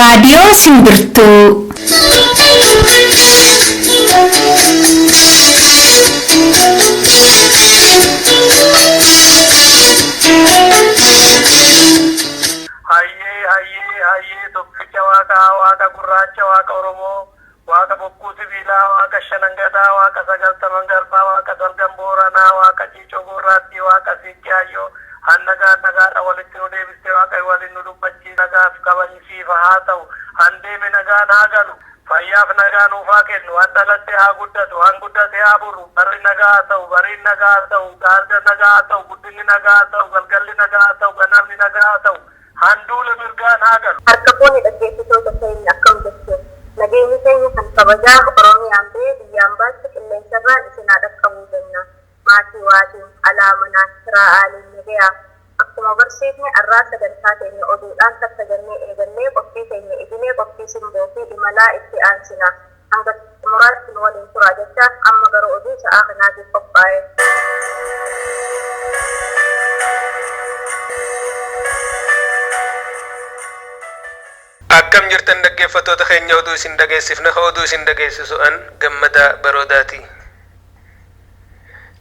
Raadiyoo Simbirtuu. Hayyee hayyee hayyee tokkicha waaqaa waaqa gurraacha waaqa Oromoo waaqa bokkuu sibiilaa waaqa shanangadaa waaqa sagaltaman garbaa waaqa salgan booranaa waaqa ciicoo gurraattii waaqa siiqqee hayyoo hannagaa nagaadha walitti nu deebistee waaqa waliin nu dubbachii nagaaf kabajisiifa haa ta'u handeeme nagaan haa galu fayyaaf nagaa nuuf haa kennu han dhalatte haa guddatu han guddate haa buru barri nagaa haa ta'u bariin nagaa haa ta'u gaarda nagaa haa ta'u guddinni nagaa haa ta'u galgalli nagaa haa ta'u ganamni nagaa haa ta'u handuula mirgaan haa galu. Harka fuuni dhaggeessitoota keenya akkam jirtu? Nageenyi keenya kan kabajaa Oromiyaan ba'ee biyyaan baatti qilleensarraan isin haa dhaqqabuu jenna. Maatii waatiin, alaa manaan, firaa aaliin nagayaa. Akkuma barsiifne arraa sagantaa teenya oduudhaan takka jennee eegallee qophii teenya idilee qophii simboo fi imalaa itti aansina. Hanga xumuraatti nu waliin turaa jecha amma gara oduu sa'aa kanaatiif qophaa'e. Akkam jirtan dhaggeeffattoota keenya oduu isin dhageessifna oduu isin dhageessisu an Gammadaa Baroodaati.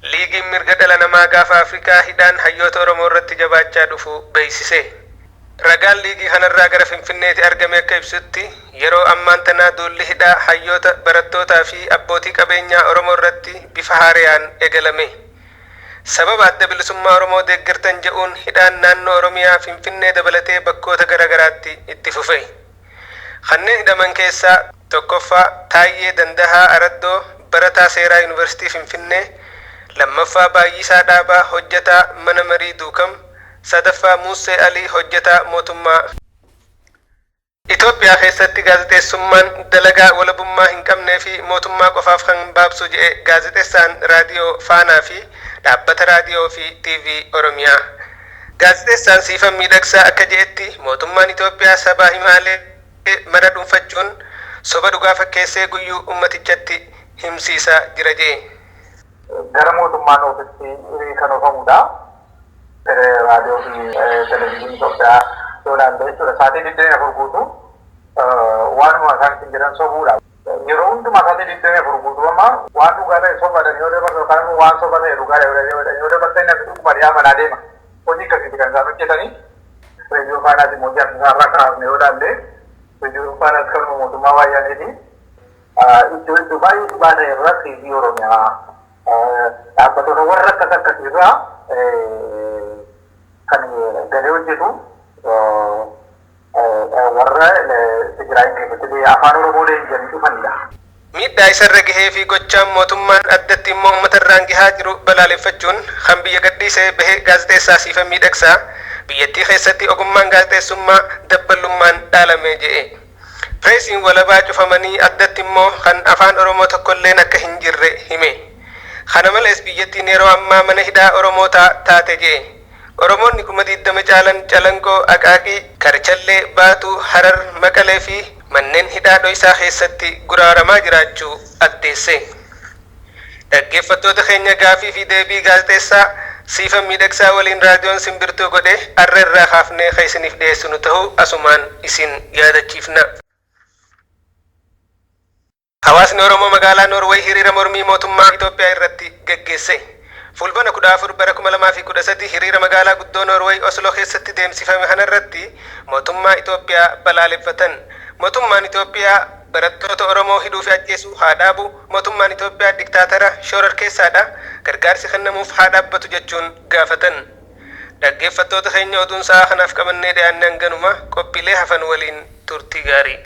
Liigiin mirga dhala namaa gaafa Afrikaa hidhaan hayyoota Oromoo irratti jabaachaa dhufu beeksise. Ragaan liigii kanarraa gara Finfinneeti argame akka ibsutti yeroo ammaan tanaa duulli hidhaa hayyoota barattootaa fi abbootii qabeenyaa Oromoo irratti bifa haariyaan eegalame. Sababa adda bilisummaa Oromoo deeggartan je'uun hidhaan naannoo Oromiyaa Finfinnee dabalatee bakkoota garaagaraatti itti fufe. Kanneen hidhaman keessaa tokkoffaa Taayyee Dandahaa Araddoo barataa seeraa Yuunivarsiitii Finfinnee, lammaffaa Baay'isaa Dhaabaa hojjetaa mana marii Duukam, sadaffaa Muussee Alii hojjetaa mootummaa. Itoophiyaa keessatti gaazexeessummaan dalagaa walabummaa hin qabnee fi mootummaa qofaaf kan baabsu je'e gaazexeessaan raadiyoo Faanaa fi dhaabbata raadiyoo fi TV Oromiyaa. Gaazexeessaan Siifan Miidhagsaa akka je'etti mootummaan Itoophiyaa sabaa himaalee mara dhuunfachuun soba dhugaa fakkeessee guyyuu ummatichatti himsiisaa jira je'e. Gara mootummaan ofitti kan oofamudha. Raadiyoo fi televizyiinii Itoophiyaa yoo ilaalle jechuudha. Sa'aatii 24 guutuu waanuma isaan ittiin jedhan sobuudha. Yeroo hundumaa sa'aatii 24 guutuu amma waan dhugaa ta'e sobaadhaan yoo dabarse yookaan immoo waan soba ta'e dhugaa yoo dabarse namni dhuguma dhiyaa manaa deema. Hojii akkasiiti kan isaan hojjetanii. Reediyoo Faanaas immoo jaarsa isaarraa kaasne yoo ilaalle reediyoo Faanaas kanuma mootummaa Wayyaaneeti. Iddoo iddoo baay'ee dhibaa ta'e irraa TV Oromiyaa dhaabbatoota warra akkas akkasiirraa kan galee hojjetu warra Tigraay keessatti afaan Oromoo leenji'anii dhufanidha. Miidhaa isarra gahee fi gochaan mootummaan addatti immoo uummata irraan gahaa jiru balaaleffachuun kan biyya gadhiisee bahe gaazexeessaa Siifan Miidhagsaa biyyattii keessatti ogummaan gaazexeessummaa dabballummaan dhaalame je'e. Pireesiin walabaa cufamanii addatti immoo kan afaan Oromoo tokkolleen akka hin jirre hime. Kana malees biyyattiin yeroo ammaa mana hidhaa Oromootaa taate je'e. Oromoonni 20,000 caalan Calanqoo, Aqaaqii, Karchallee, Baatuu, Harar, Maqalee fi manneen hidhaa dhoysaa keessatti guraaramaa jiraachuu addeesse. Dhaggeeffattoota keenya gaafii fi deebii gaazexeessaa Siifan Miidhagsaa waliin raadiyoon Simbirtuu godhe arra irraa kaafnee ka isiniif dhiyeessinu tahuu asumaan isin yaadachiifna. Hawaasni Oromoo magaalaa Noorweey hiriira mormii mootummaa Itoophiyaa irratti geggeesse. Fulbana 14 bara 2013 hiriira magaalaa guddoo Noorweey Oslo keessatti deemsifame kanarratti mootummaa Itoophiyaa balaaleffatan. Mootummaan Itoophiyaa barattoota Oromoo hidhuu fi ajjeesuu haa dhaabu, mootummaan Itoophiyaa diktaatara shororkeessaadha, gargaarsi kennamuuf haa dhaabbatu jechuun gaafatan. Dhaggeeffattoota keenya oduun sa'aa kanaaf qabannee dhiyaanne hanganuma qophiilee hafan waliin turtii gaarii.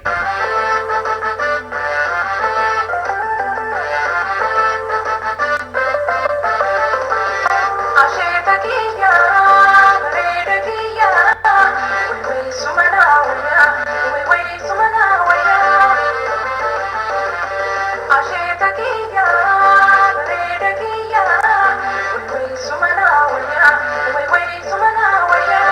Asheeta kiyya bareeda kiyya weesuma naa wayya weesuma naa wayya. Asheeta kiyya bareeda kiyya weesuma naa wayya weesuma naa wayya.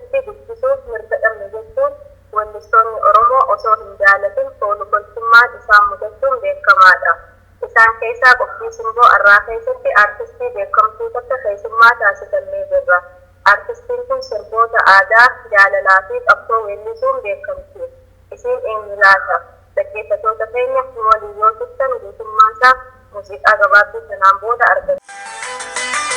keessatti guddisuuf mirga dhabne jechuun weellistoonni Oromoo osoo hin jaalatin koolu galtummaan isaan mudachuun beekamaadha. Isaan keessaa qophii simboo arraa keessatti aartistii beekamtuu takka keessummaa taasifannee jirra. Aartistiin kun sirboota aadaa, jaalalaa fi qabsoo weellisuun beekamti. Isiin eenyu laata? Dhaggeeffattoota keenya nu waliin yoo turtan guutummaa isaa muuziqaa gabaabduu kanaan booda argattu.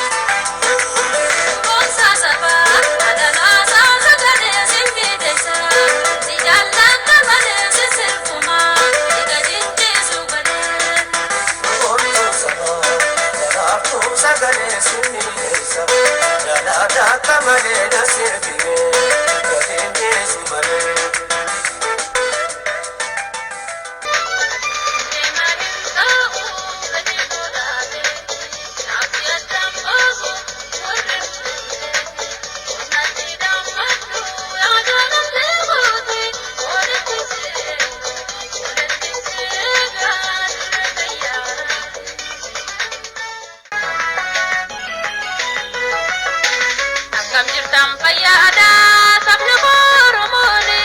Akkam jirtan fayyaadhaa sabni Oromooni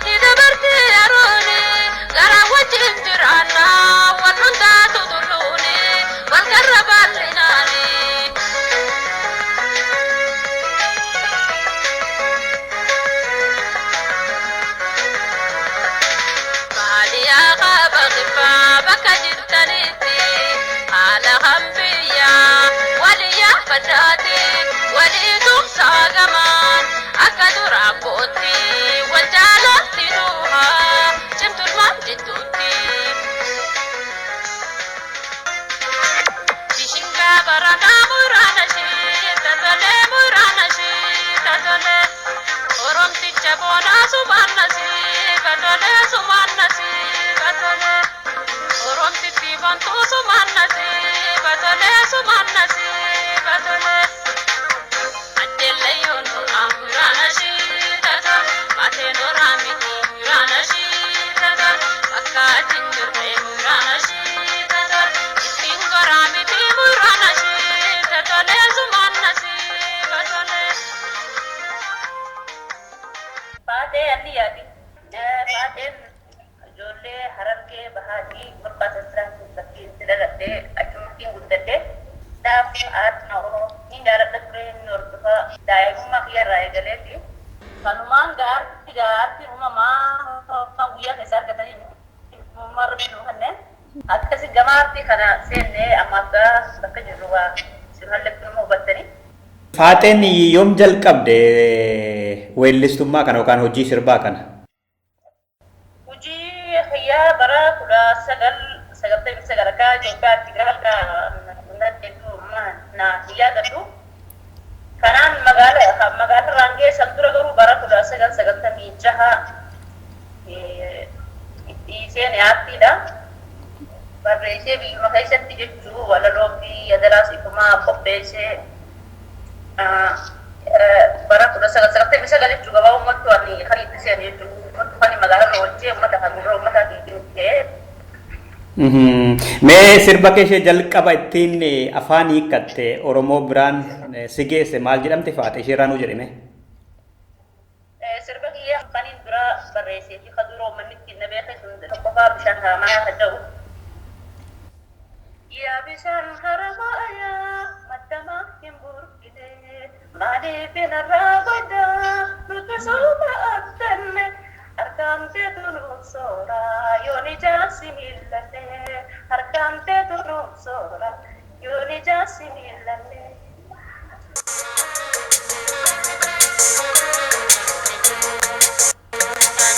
ni dabarte yerooni gara wajjin jiraanna wal hundaatu tulluuni wal garra bal'inaani. Baadiyyaa qaba kibbaa bakka jirtanitti haala hambiyyaa walii yaafadhaati walii tumsaa gamaan akka dura kootti wal jaalatti nuuhaa cimtulmaan jidduutti. Bishingaa baranaa muraana shii tatolee muraana shii tatolee Oromticha boonaa sumaanna sii batolee sumaanna sii batolee Oromtitti bantuu sumaanna sii batolee sumaanna sii batolee Addeellayyoon noraa muraana shii tatolee Baatee noraa miti muraana shii tatolee Bakka ati hin jirre muraana shii tatolee Ittiin goraa miti muraana shii tatolee sumaanna sii batolee. Faatee Aliyyaati. Faateen ijoollee Harargee Bahaatii Gurbaa Sassaatti bakki itti dhaladhee achumattiin guddadhee dhaaf aartiin Oromoo ni jaaladha ture inni hordofaa daa'imummaa kiyya irraa eegaleeti. Kanumaan gaarti gaarti uumamaa kan guyyaa keessa argatanii uumamaa rabbi nu kenneen akkasi gama aartii kana seennee ammaaf gaa bakka jirru waa isin mallattuu nama hubattanii. Faaxeen yoom jalqabde weellistummaa kana yookaan hojii sirbaa kana? Hojii kiyyaa bara 1999 akka Itoophiyaatti gara hedduu na hin yaadadhu. Kanaan magaala magaala Raangee san dura garuu bara 1996 itti seene aartiidha. Barreessee biyyuma keessatti jechuu walaloo fi yadalaas ifumaa qopheessee bara 1999 jechuu gabaabumatti waan kan itti seene jechuu kan magaalaa irra hojjee uummata kan gurra uummata ta'ee. Mee sirba kee ishee jalqaba ittiin afaan hiikkatte Oromoo biraan si geesse maal jedhamte Faaxee isheerraa nuu jedhime? Sirba kiyya kaniin dura barreessee fi kan dura uummanni ittiin na beeke sun tokkoffaa bishaan haramaa kan jedhu. Yaa bishaan haramaa yaa maddamaa hin burqine maaliif narraa godha nuti sooma abdanne harkaan teetu nuuf soora yoon ijaansi miillanne harkaan teetu nuuf soora yoon ijaansi miillanne.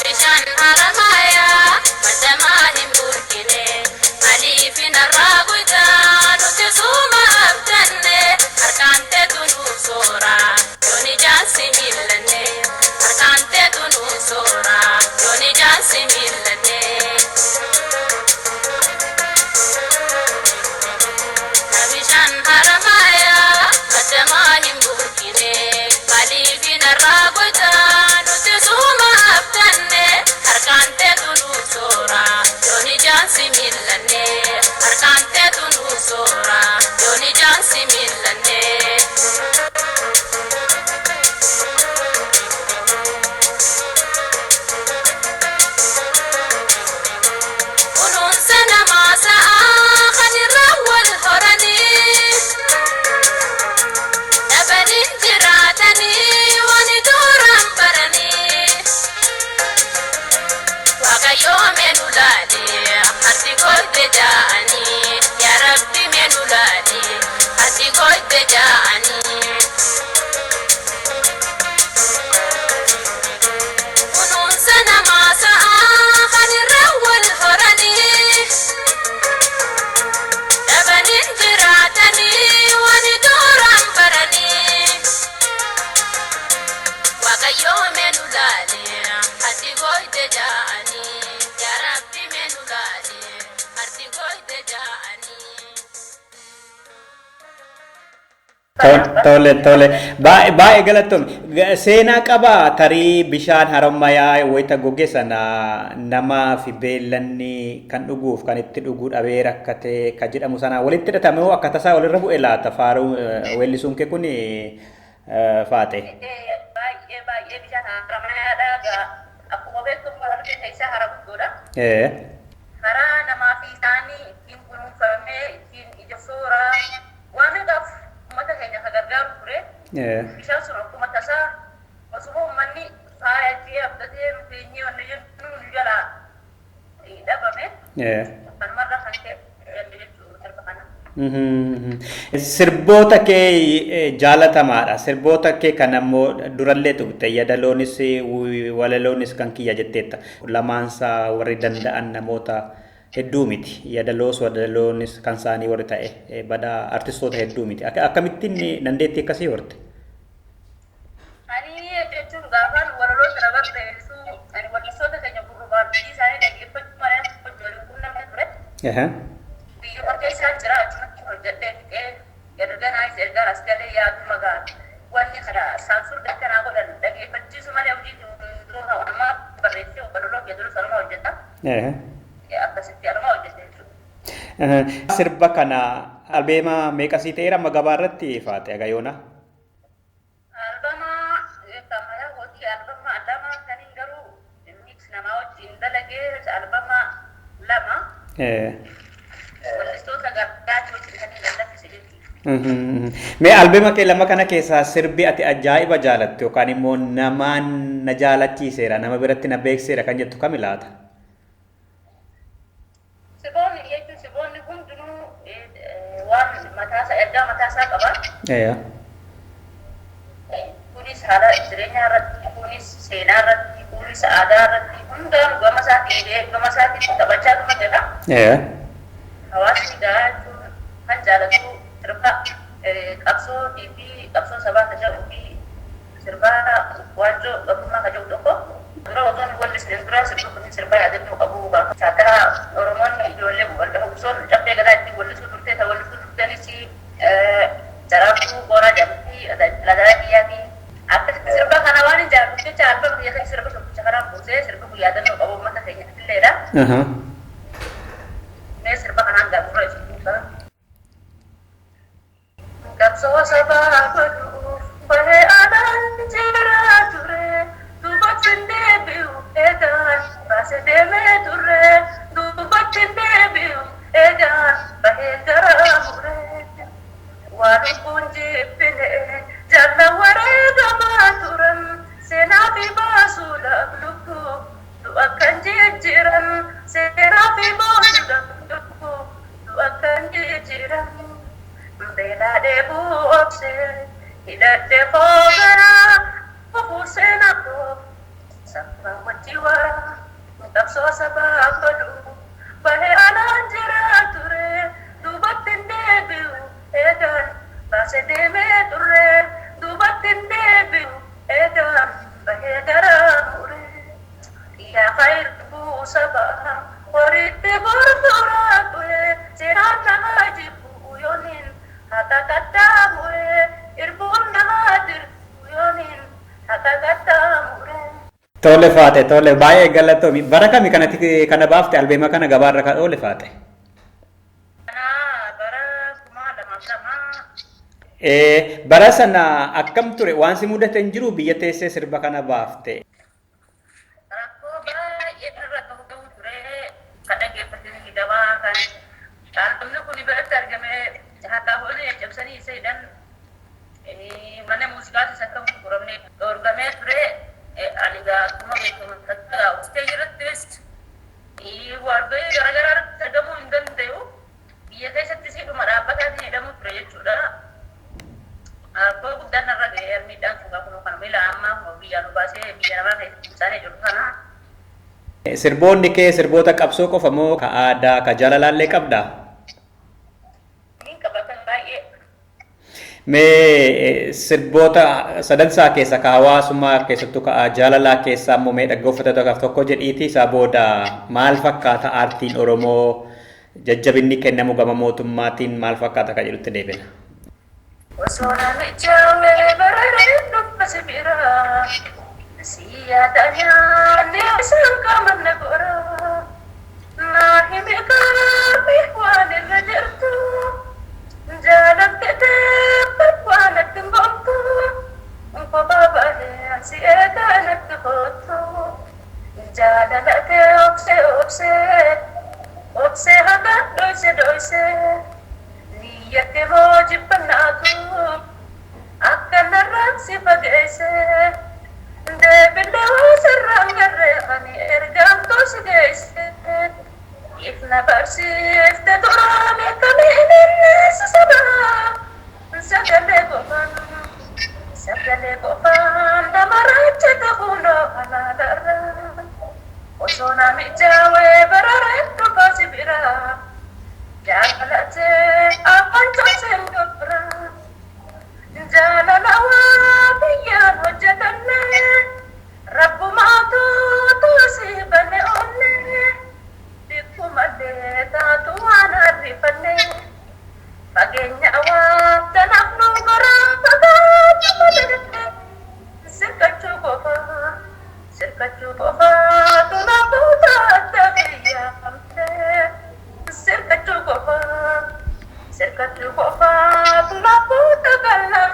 Bishaan haramayaa maddamaa hin burqine maaliif narraa guddaa nuti suuma abdanne harkaan teetu nuuf soora yoon ijaansi miillanne Waaqayyoo mee nu laale harki gooyte ja'anii yaa Rabbi mee nu laale harki gooyte ja'anii. Tole tole, baay'ee baay'ee galatoom. Seenaa qabaa tarii bishaan Harommayaa wayita goge sana namaa fi beellanni kan dhuguuf kan itti dhuguu dhabee rakkate kan jedhamu sana walitti hidhatame hoo akka tasaa walirra bu'e laata faaruu weellisuun kee kun, Faate? Baay'ee baay'ee bishaan Haramayaadha. Akkuma beekamu Harargee keessaa hara guddoodha. Karaa namaa fi isaanii ittiin kunuunfamee, ittiin ija sooraa waan meeqaaf uummata keenya kan gargaaru ture. Bishaan sun akkuma tasaa osuma uummanni faaya jee abdatee nu teenyee wanni jennu nu jalaa dhabame. Kanumarraa kan ka'e jenne jechuudha sirba kana. Sirboota kee jaalatamaadha. Sirboota kee kan ammoo durallee tuqxe, yadaloonis walaloonis kan kiyya jetteetta. Lamaansaa warri danda'an namoota hedduu miti. Yadaloos walaloonis kan isaanii warri ta'e badaa artistoota hedduu miti. Akkamittiin dandeettii akkasii horte? Ani jechuun gaafaan walaloo sana barreessu, ani wallistoota keenya gurrubaan hojii isaanii dhaggeeffachuu malee hojii quunnamne ture. Biyyuma keessaan jira, achumatti hojjedhee fixee erganaanis ergaan as galee yaadu magaa wanni kana saansur akkanaa godhan dhaggeeffachiisu malee hojii hunduu amma barreessee walaloo jedhu sanuma hojjeta. Akkasitti anuma hojjete jechuudha. Sirba kana albeema meeqasii ta'eera amma gabaa irratti, Faate, agayoona? Albama kan mataa kootii albama 2 kaniin garuu mix namaa wajjin dalagee albama 2 wallistoota gargaartii wajjin kan hin lakkise jechuudha. Mee albeema kee 2 kana keessaa sirbi ati ajaa'iba jaalattu yookaan immoo namaan na jaalachiiseera, nama biratti na beekseera kan jettu kami laata? Sirboonni jechuun sirboonni hundinuu waan mataasaa, ergaa mataasaa qaba. Kunis haala jireenyaa irratti, kunis seenaa irratti, kunis aadaa irratti, hundaan gama isaatiin gama isaatiin taphachaa tuma jedha. Hawaasni gaa jechuun kan jaalatu sirba qabsootii fi qabsoo sabaa kan jedhuu fi sirba waanjoo gabrummaa kan jedhu tokko dura otoo hin wallisne dura sirbi kun sirba yaadannoo qabu akkaataa Oromoonni ijoollee hubsoon caffee gadaa ittiin wallisuu turte, ta wallisuu turtenis Daraartuu Booraa jedhamti, lagaa kiyyaati. Akkasitti sirba kana waan hin jaalladhuuf jecha albama kiyya keessa sirba tokkicha kanaan buusee, sirbi kun yaadannoo qabu uummata keenya illeedha. Mee sirba kanaan gurra isin buusa. Qabsoo sabaa godhuuf bahee alaan jira ture, duubatti hin deebi'u eegaan baasee deemee ture, duubatti hin deebi'u eegaan bahee gara mure. Waa lubbuun jibbine jaallan wareegamaa turan, seenaa fi baasuudhaaf lubbuu du'a kan jijjiiran, seenaa fi baasuudhaaf lubbuu du'a kan jijjiiran. Beelaa dheebuu obsee hidhadhee koogaraa kufuu seenaa koo sabaa wajji waraa. Qabsoo sabaa godhu bahee alaan jira ture, duubatti hin deebi'u eegaan baasee deemee ture, duubatti hin deebi'u eegaan bahee garaa mure. Yaa khayrbuu sabaa horiitti gurguraa ture, seenaan namaa jibbu yooniin haqa qaxxaamure, irbuun namaa dirbu yooniin haqa qaxxaamure. Tole Faate, tole, baay'ee galatoomi. Bara kami kanatti kana baafte, albeema kana gabaarra kan oole, Faate? Kana bara 2002. Bara sana akkam ture? Waan si mudate hin jiru biyya teessee sirba kana baafte? Rakkoo baay'ee irra gahu ture, kan dhaggeeffatanii hidhamaa, kan albamni kun biratti argame harkaa fuudhanii caccabsanii isa hidhan, mana muuziqaatis akka gurguramne dhoorgamee ture. Ani gaa akkuma beekamu isteejii irrattis walgahii garaagaraa irratti argamuu hin danda'u. Biyya keessattis hidhuma dhaabbataatiin hidhamuu ture jechuudha. Rakkoo guddaan narra ga'ee, miidhaan sun kun kan miila ammaa kun biyyaa nu baasee biyya namaa keessatti isaanii jiru kana. Sirboonni kee sirboota qabsoo qofa moo ka aadaa, ka jaalalaallee qabdaa? Niin qabatan baay'ee. Mee sirboota sadansaa keessa ka hawaasummaa keessattuu ka jaalalaa keessaa immoo mee dhaggeeffattoota tokko jedhiiti isaa booda maal fakkaata aartiin Oromoo jajjabinni kennamu gama mootummaatiin maal fakkaata ka jedhutti deebina. Osoo namicha weeraree dhufa si bira si yaada nyaanni isaan qaama gora naa himi qaami waan irra jirtu jaalatte teeppa waan itti goontu kophaa baay'ee si eegaa natti kootu jaalalate obsee obsee obsee haga dhoyse dhoyse. Niyyatti moo jibbannaatu akka narraan si fageesse deebilee sirraan garreeffani ergaan toosi geesse ifna barsiifte turaame kamiin innis sabaa sagalee qofaan damaraacha ta'uunoo alaalarra osoo namicha weeraree dhufa si biraa. Jaalate afaan cabseen gabra jaalala waa biyyaan hojjetanne rabbumaatu tuusii bane onne bikkumallee taatu waan arrifanne fageenya waa tanaaf nu goraa fagaatu malee sirkachuu qofa sirkachuu qofaatu na fuutaadda biyyaa hamtee. Sirkachuu qofaatu lafoota galaa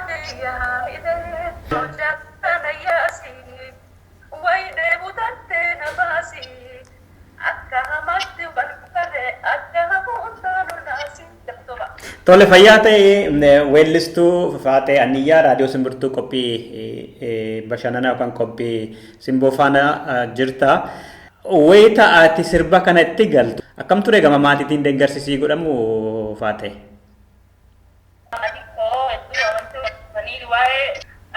hidhee hojjatana yaasii wayidee butattee na baasii akka hamaatti barbaree akka hafuuntaanu naasii jabtuba. Tole fayyaa ta'e weellistuu Faaxee Anniyyaa raadiyoo simbirtuu qophii bashannanaa yookaan qophii simboo faana jirta. Wayita ati sirba kana itti galtu akkam ture gama maatiitiin deeggarsisii godhamu Faaxee? Maatiin koo hedduu amantii waa'ee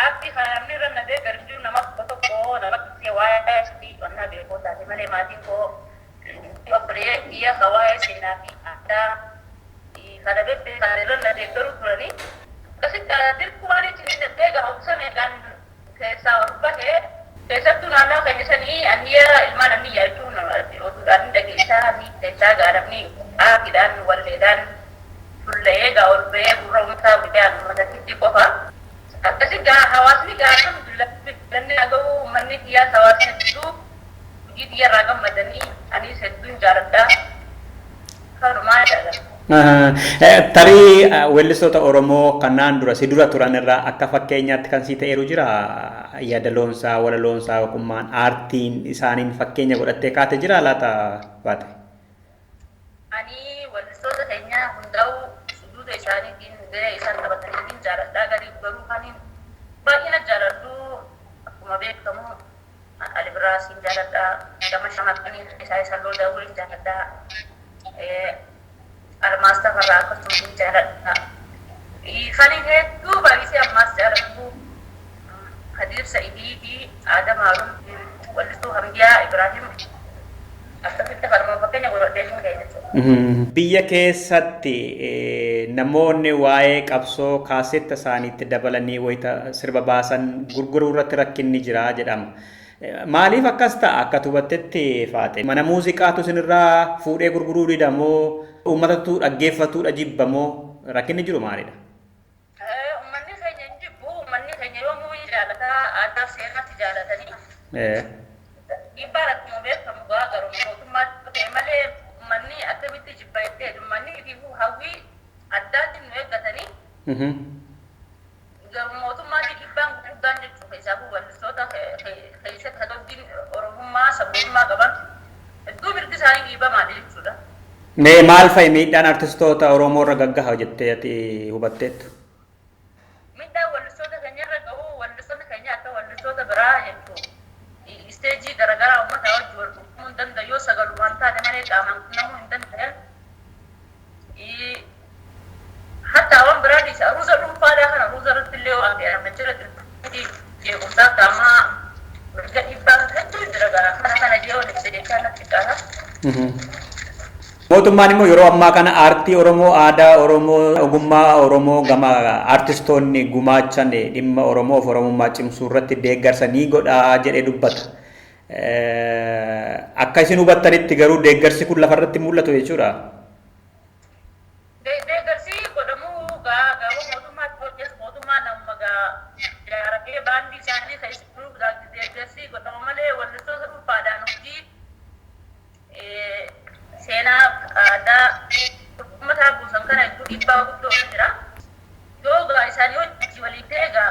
aartii kana namni irra na deeggaru jiru nama tokko nama waa'ee qonnaa beekoo taate malee maatiin koo obboleeyyan kiyya ka waa'ee seenaa fi aadaa kana beekee irra na deeggaru turanii akkasitti dirqumaan itti deegga hawwisa meeqaan keessaa ol bahee keessattuu naannoo keenya sanii anniyyaa ilmaan anniyyaa jechuun oduudhaan dhageessaa ni keessaa gaaramni aartiidhaan walleedhaan fuullee gaa ol bahee gurra uummataa guddaan uummatatti qofa. Akkasi gaa hawaasni gaa alhamdulillah dhaga'u uummanni kiyyaas hawaasni hedduu hojii kiyyarraa gammadanii anis hedduun jaaladha. Kanumaa jaalladha. Tarii weellistoota Oromoo kanaan dura si dura turan irraa akka fakkeenyaatti kan sii ta'eeru jira yaadaloonsaa, walaloonsaa, ogummaan, aartiin isaaniin fakkeenya godhattee kaate jira laata baate? Ani weellistoota keenya hundaa'u suduuda isaaniitiin gahee isaan taphataniitiin jaaladhaa gadi garuu kaniin baay'ina jaaladhu akkuma beekamu Ali Biraasiin jaaladhaa gama shamarranii isaa isa Loodaa waliin jaaladhaa. Almaas Tafarraa akkasumas ni jaaladha. Kan hedduu baay'isee ammaas jaaladhu Kadir Sa'idii fi Adam Haruun wallistuu Hamdiyaa Ibrahim akkasitti kanuma fakkeenya godhadhee hin ga'e jechuudha. Biyya keessatti namoonni waa'ee qabsoo kaasetta isaaniitti dabalanii wayita sirba baasan gurguruu irratti rakkinni jira jedhama. Maaliif akkas ta'a akka hubattetti Faaxe? Mana muuziqaatu isinirraa fuudhee gurguruu dida moo uummatatu dhaggeeffatuudha jibba moo rakkinni jiru maalidha? Uummanni keenya hin jibbu, uummanni keenya yoomuu jaalataa aadaa fi seeratti jaalatanii. Dhiibbaan akkuma beekamu gaa garuu mootummaatti ta'e malee uummanni akkamitti jibba jettee uummanni ifiifuu hawwii addaatiin nu eeggatanii garuu mootummaatti dhiibbaan gurguddaan jechuudha keessaafu weellistoota keessatti hadobdiin oromummaa sabboonummaa qaban hedduu mirgi isaanii dhiibamaadha jechuudha. Mee maal fa'i miidhaan artistoota Oromoo irra gaggaha jettee ati hubatteettu? Miidhaan weellistoota keenya irra gahu weellistoonni keenya akka weellistoota biraa jechuudha. Isteejii garaagaraa uummata wajjin wal quunnamuu hin danda'u yoo sagalumaan taate malee qaamaan quunnamuu hin danda'an. Hatta waan biraa dhiisa ruuza dhuunfaadhaa kana ruuza irratti illee waan ta'e argachaa jirti jeequmsaa qaamaa mirga dhiibbaa hedduu jira gara kana kana jee walitti jechaa natti qaala. Mootummaan immoo yeroo ammaa kana aartii Oromoo, aadaa Oromoo, ogummaa Oromoo gama aartistoonni gumaachan dhimma Oromoof Oromummaa cimsuu irratti deeggarsa ni godhaa jedhee dubbata. Akka isin hubattanitti garuu deeggarsi kun lafarratti mul'atu jechuudha. Deeggarsi godhamuu gama mootummaatti hojjetu mootummaa nama jaaratee baandii isaanii keessa deeggarsi godhamu malee wallistoota dhuunfaadhaan hojii seenaa aadaa uummataa buusan kana hedduu dhiibbaa guddoo jira. Yoo isaanii hojii waliin ta'e egaa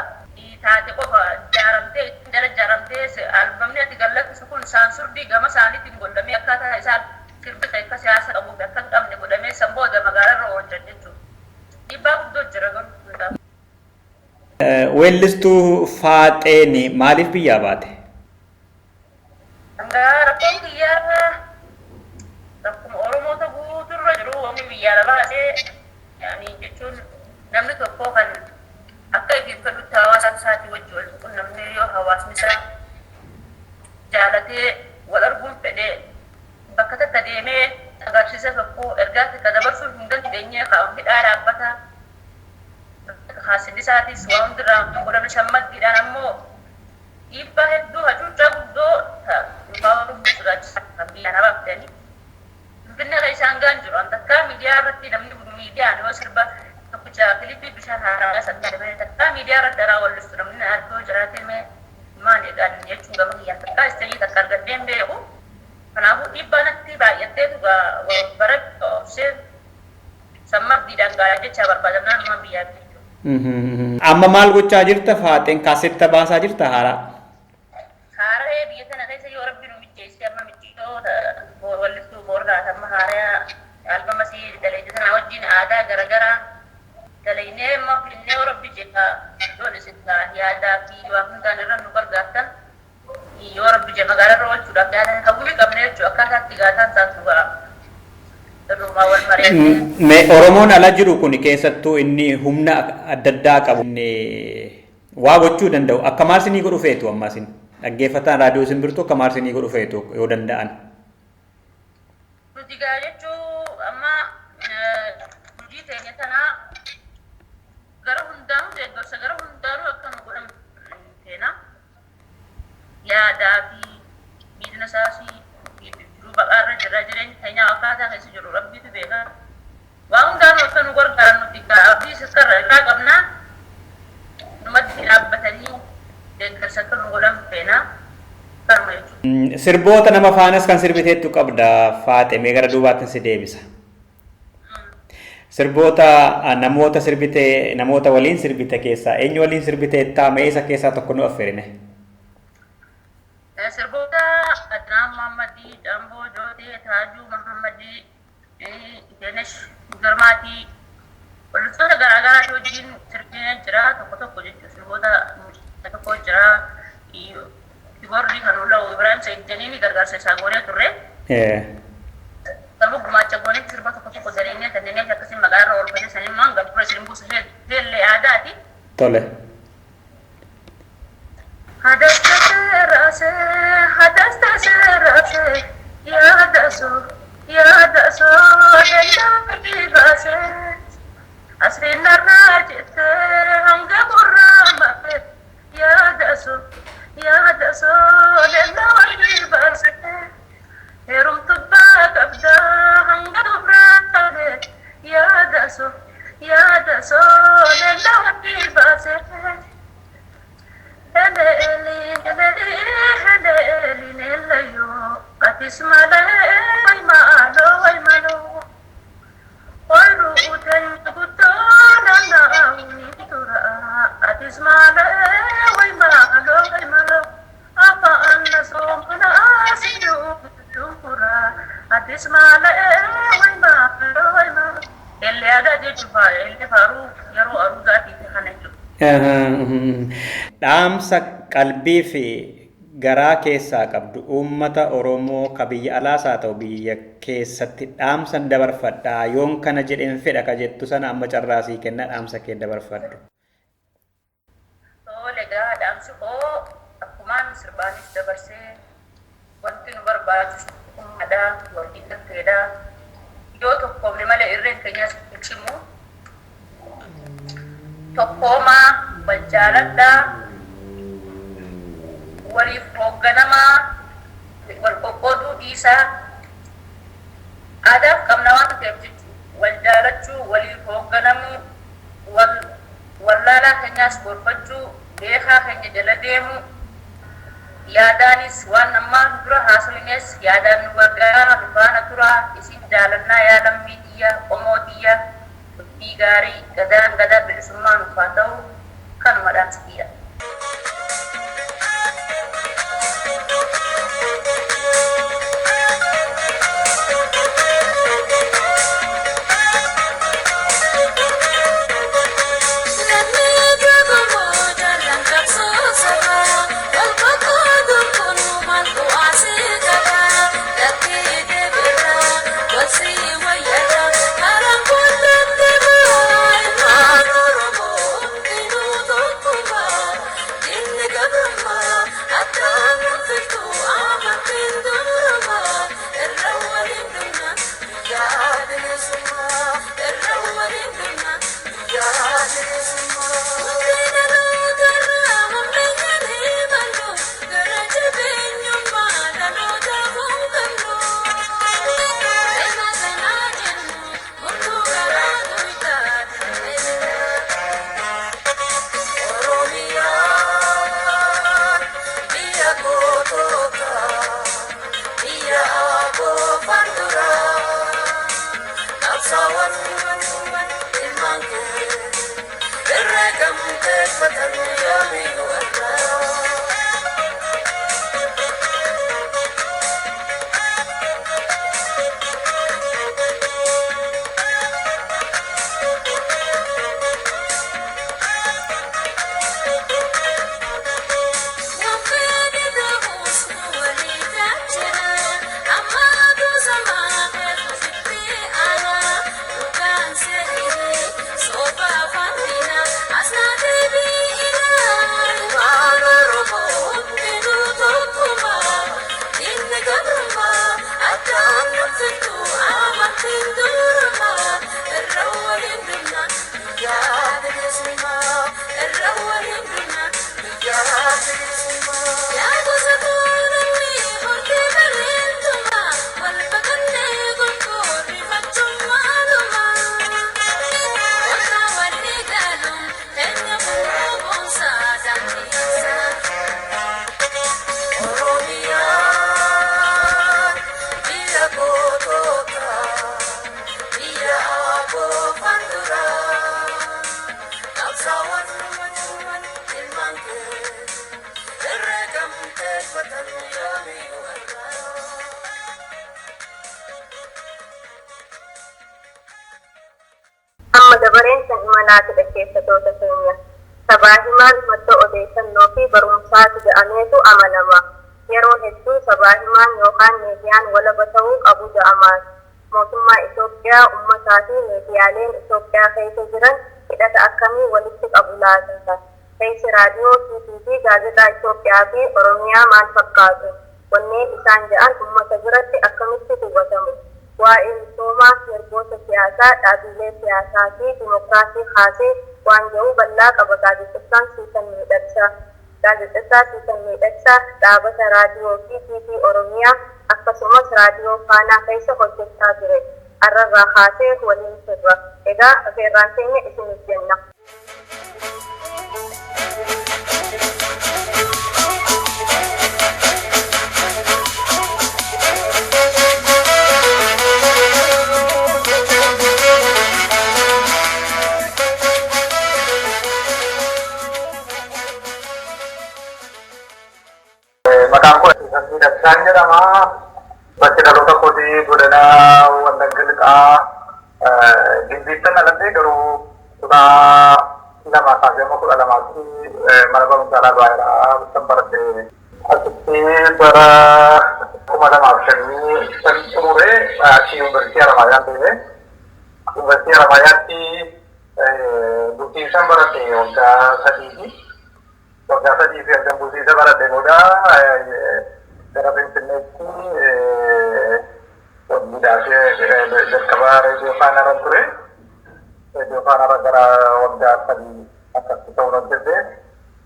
taate qofa jaaramtee jala jaaramtee albamni ati gallattisu kun saansurdii gama isaaniitiin godhamee akkaataa isaan sirbi akka siyaasa qabuuf akka hin qabne godhamee san booda magaalarra oolchan jechuudha. Dhiibbaa guddoo jira garuu. Weellistuu Faaxeen maaliif biyyaa baate? Rakkoon biyyaa rakkuma Oromoota guuturra jiru wanni biyyaa baasee jechuun namni tokko kan akka ifiif fedhutti hawaasa isaatii wajji wal qunnamnee yoo hawaasni isaa jaalatee wal arguun fedhee bakka takka deemee agarsiisa tokko ergaa takka dabarsuu hin dandeenye hidhaa dhaabbata haasilli isaatis waa hundirraa godhame shammaddiidhaan ammoo dhiibbaa hedduu hacuuccaa guddoo dhugaa lubbuu sodaachisaa biyya namaa fidanii. Finfinnee kan isaan gaan jiru takkaa miidiyaa irratti namni miidiyaan yoo sirba tokkicha kilipii bishaan haaraa san takkaa miidiyaa irratti daraa wallistu namni arguu jiraatee mee maal eegaan jechuun gama kiyyaan takkaa isteejii takka argadhee hin beeku. Kanaafuu dhiibbaa natti baay'atteetu bara obsee sammardiidhaan gaara jecha barbaadamnaan nama biyyaa jechuudha. Amma maal gochaa jirta Faaxeen kaasetta baasaa jirta haaraa? Haaraa biyya tana keessa yoo rabbi nu mijeesse amma mijeessoo wallistuu boorraa amma haaraa albama sii daleeja tana wajjin aadaa garaagaraa dalaynee amma finnee yoo rabbi jedha yoon isin yaadaa fi waa hundaan irra nu gargaartan yoo rabbi jedha magaalarra oolchuudhaaf yaada hawwii qabne jechuudha akkaataa itti gaataan taatu ga'a. Irrumaa wal mari'atee. Oromoon ala jiru kun keessattuu inni humna adda addaa qabu inni waa gochuu danda'u akka maal isinii godhu feetu amma isin dhaggeeffataan raadiyoo simbirtuu akka maal isinii godhu feetu yoo danda'an. Nuti gaa jechuun amma hojii teenya tanaa gara hundaanuu deeggarsa gara hundaanuu akka nu godhan feena. Yaadaa fi biizinasaas jiruu baqaarra jira jireenya keenya akkaataa keessa jiru rabbiitu beeka. Waa hundaanuu akka nu gargaaran nuti abdii sirkarra irraa qabnaa numatti dhaabbatanii deeggarsa akka nu godhan feena. Kanuma jechuudha. Sirboota nama faanas kan sirbiteettu qabda Faaxee mee gara duubaatti si deebisa. Sirboota namoota sirbite namoota waliin sirbite keessaa eenyu waliin sirbiteettaa mee isa keessaa tokko nu affeerine. Sirboota Adnaan Muhammadii, Jamboo Jootee, Taajuu Muhammadii, Denesh Girmaatii, wallistoota garaagaraa wajjin sirbinee jira tokko tokko jechuudha. Sirboota tokko jira. Kiboordii kan lola'u Ibrahim Said Janiini gargaarsa isaa goonee turre. Sirba gumaacha goonee sirba tokko tokko dalagnee kanneen akkasii magaalarra oolfatee saniin maan gabbura isin buusa illee aadaati. Tole. Hadasta seerase, yaadaso, yaadaso, danda'anii baase. Asrinarraa jette hanga gurraa baate, yaadaso, yaadaso, danda'anii baase. Heerumtubbaa qabdaa hanga gurraa taate, yaadaso, yaadaso, danda'anii baase. Dhaamsa qalbii fi garaa keessaa qabdu uummata Oromoo ka biyya alaas haa ta'u biyya keessatti dhaamsan dabarfadhaa yoon kana jedheen fedha ka jettu sana amma carraasii kenna dhaamsa kee dabarfadhu. Tole egaa dhaamsi koo akkumaan sirbaanis dabarsee wanti nu barbaachisu tokkummaadha, waliin dhufeedha. Yoo tokkoomne malee irreen keenyas hin cimu. Tokkoomaa, wal jaaladhaa, waliif hoogganamaa, wal qoqqooduu dhiisaa. Aadaaf qabna waan ta'eef jechuudha. Wal jaalachuu, waliif hoogganamuu, wal wallaalaa keenyaas gorfachuu, beekaa keenya jala deemuu, yaadaanis waan ammaa dura haasofnes yaadaan nu gargaaraa, nu faana turaa, isin jaalannaa yaa lammii tiyya, qomoo tiyya, dubbii gaarii, gadaan gadaa bilisummaa nuuf haa ta'u, kanuma dhaamsi kiyya. Amma dabareen kan imalaati dhaggeeffattoota keenya. Sabaa himaan madda odeeffannoo fi barumsaati jedhameetu amanama. Yeroo hedduu sabaa himaan yookaan miidiyaan walaba ta'uu qabu jedhamaas. Mootummaa Itoophiyaa, uummataa fi miidiyaaleen Itoophiyaa keessa jiran hidhata akkamii walitti qabu laata? Keessi raadiyoo, TV fi gaazexaa Itoophiyaa fi Oromiyaa maal fakkaatu? Wanneen isaan jedhan uummata biratti akkamitti hubatamu? Waa'ee misoomaa, mirgoota siyaasaa, dhaabilee siyaasaa fi dimokiraasii kaasee waan jiru bal'aa qaba gaazexessaan Siisan Miidhagsaa. Gaazexessaa Siisan Miidhagsaa dhaabata raadiyoo fi TV Oromiyaa akkasumas raadiyoo Faanaa keessa hojjechaa ture. Arrarraa kaasee waliin turra. Egaa afeerraan keenya isiniif jenna. Maqaan koo Siisan Miidhagsaan jedhama. Bakki dhaloota kootii godina Wallagga Lixaa Gimbiittan dhaladhee garuu kutaa lama kaasee amma 12tti mana barumsaa Dhaabaa kan baradhe. Asitti bara 2005 kan xumuree achi Yuunivarsiitii Haramaayaa deeme. Yuunivarsiitii Haramaayaatti bulchiinsaan baradhe waggaa sadiiti. Waggaa sadii fi erga bulchiinsa baradhe booda gara Finfinneetti hojiidhaaf Gaafii jalqabaa reediyoo faanarra ture. Reediyoo faanarra gara waggaa 3 akkasitti ta'uun hojjete.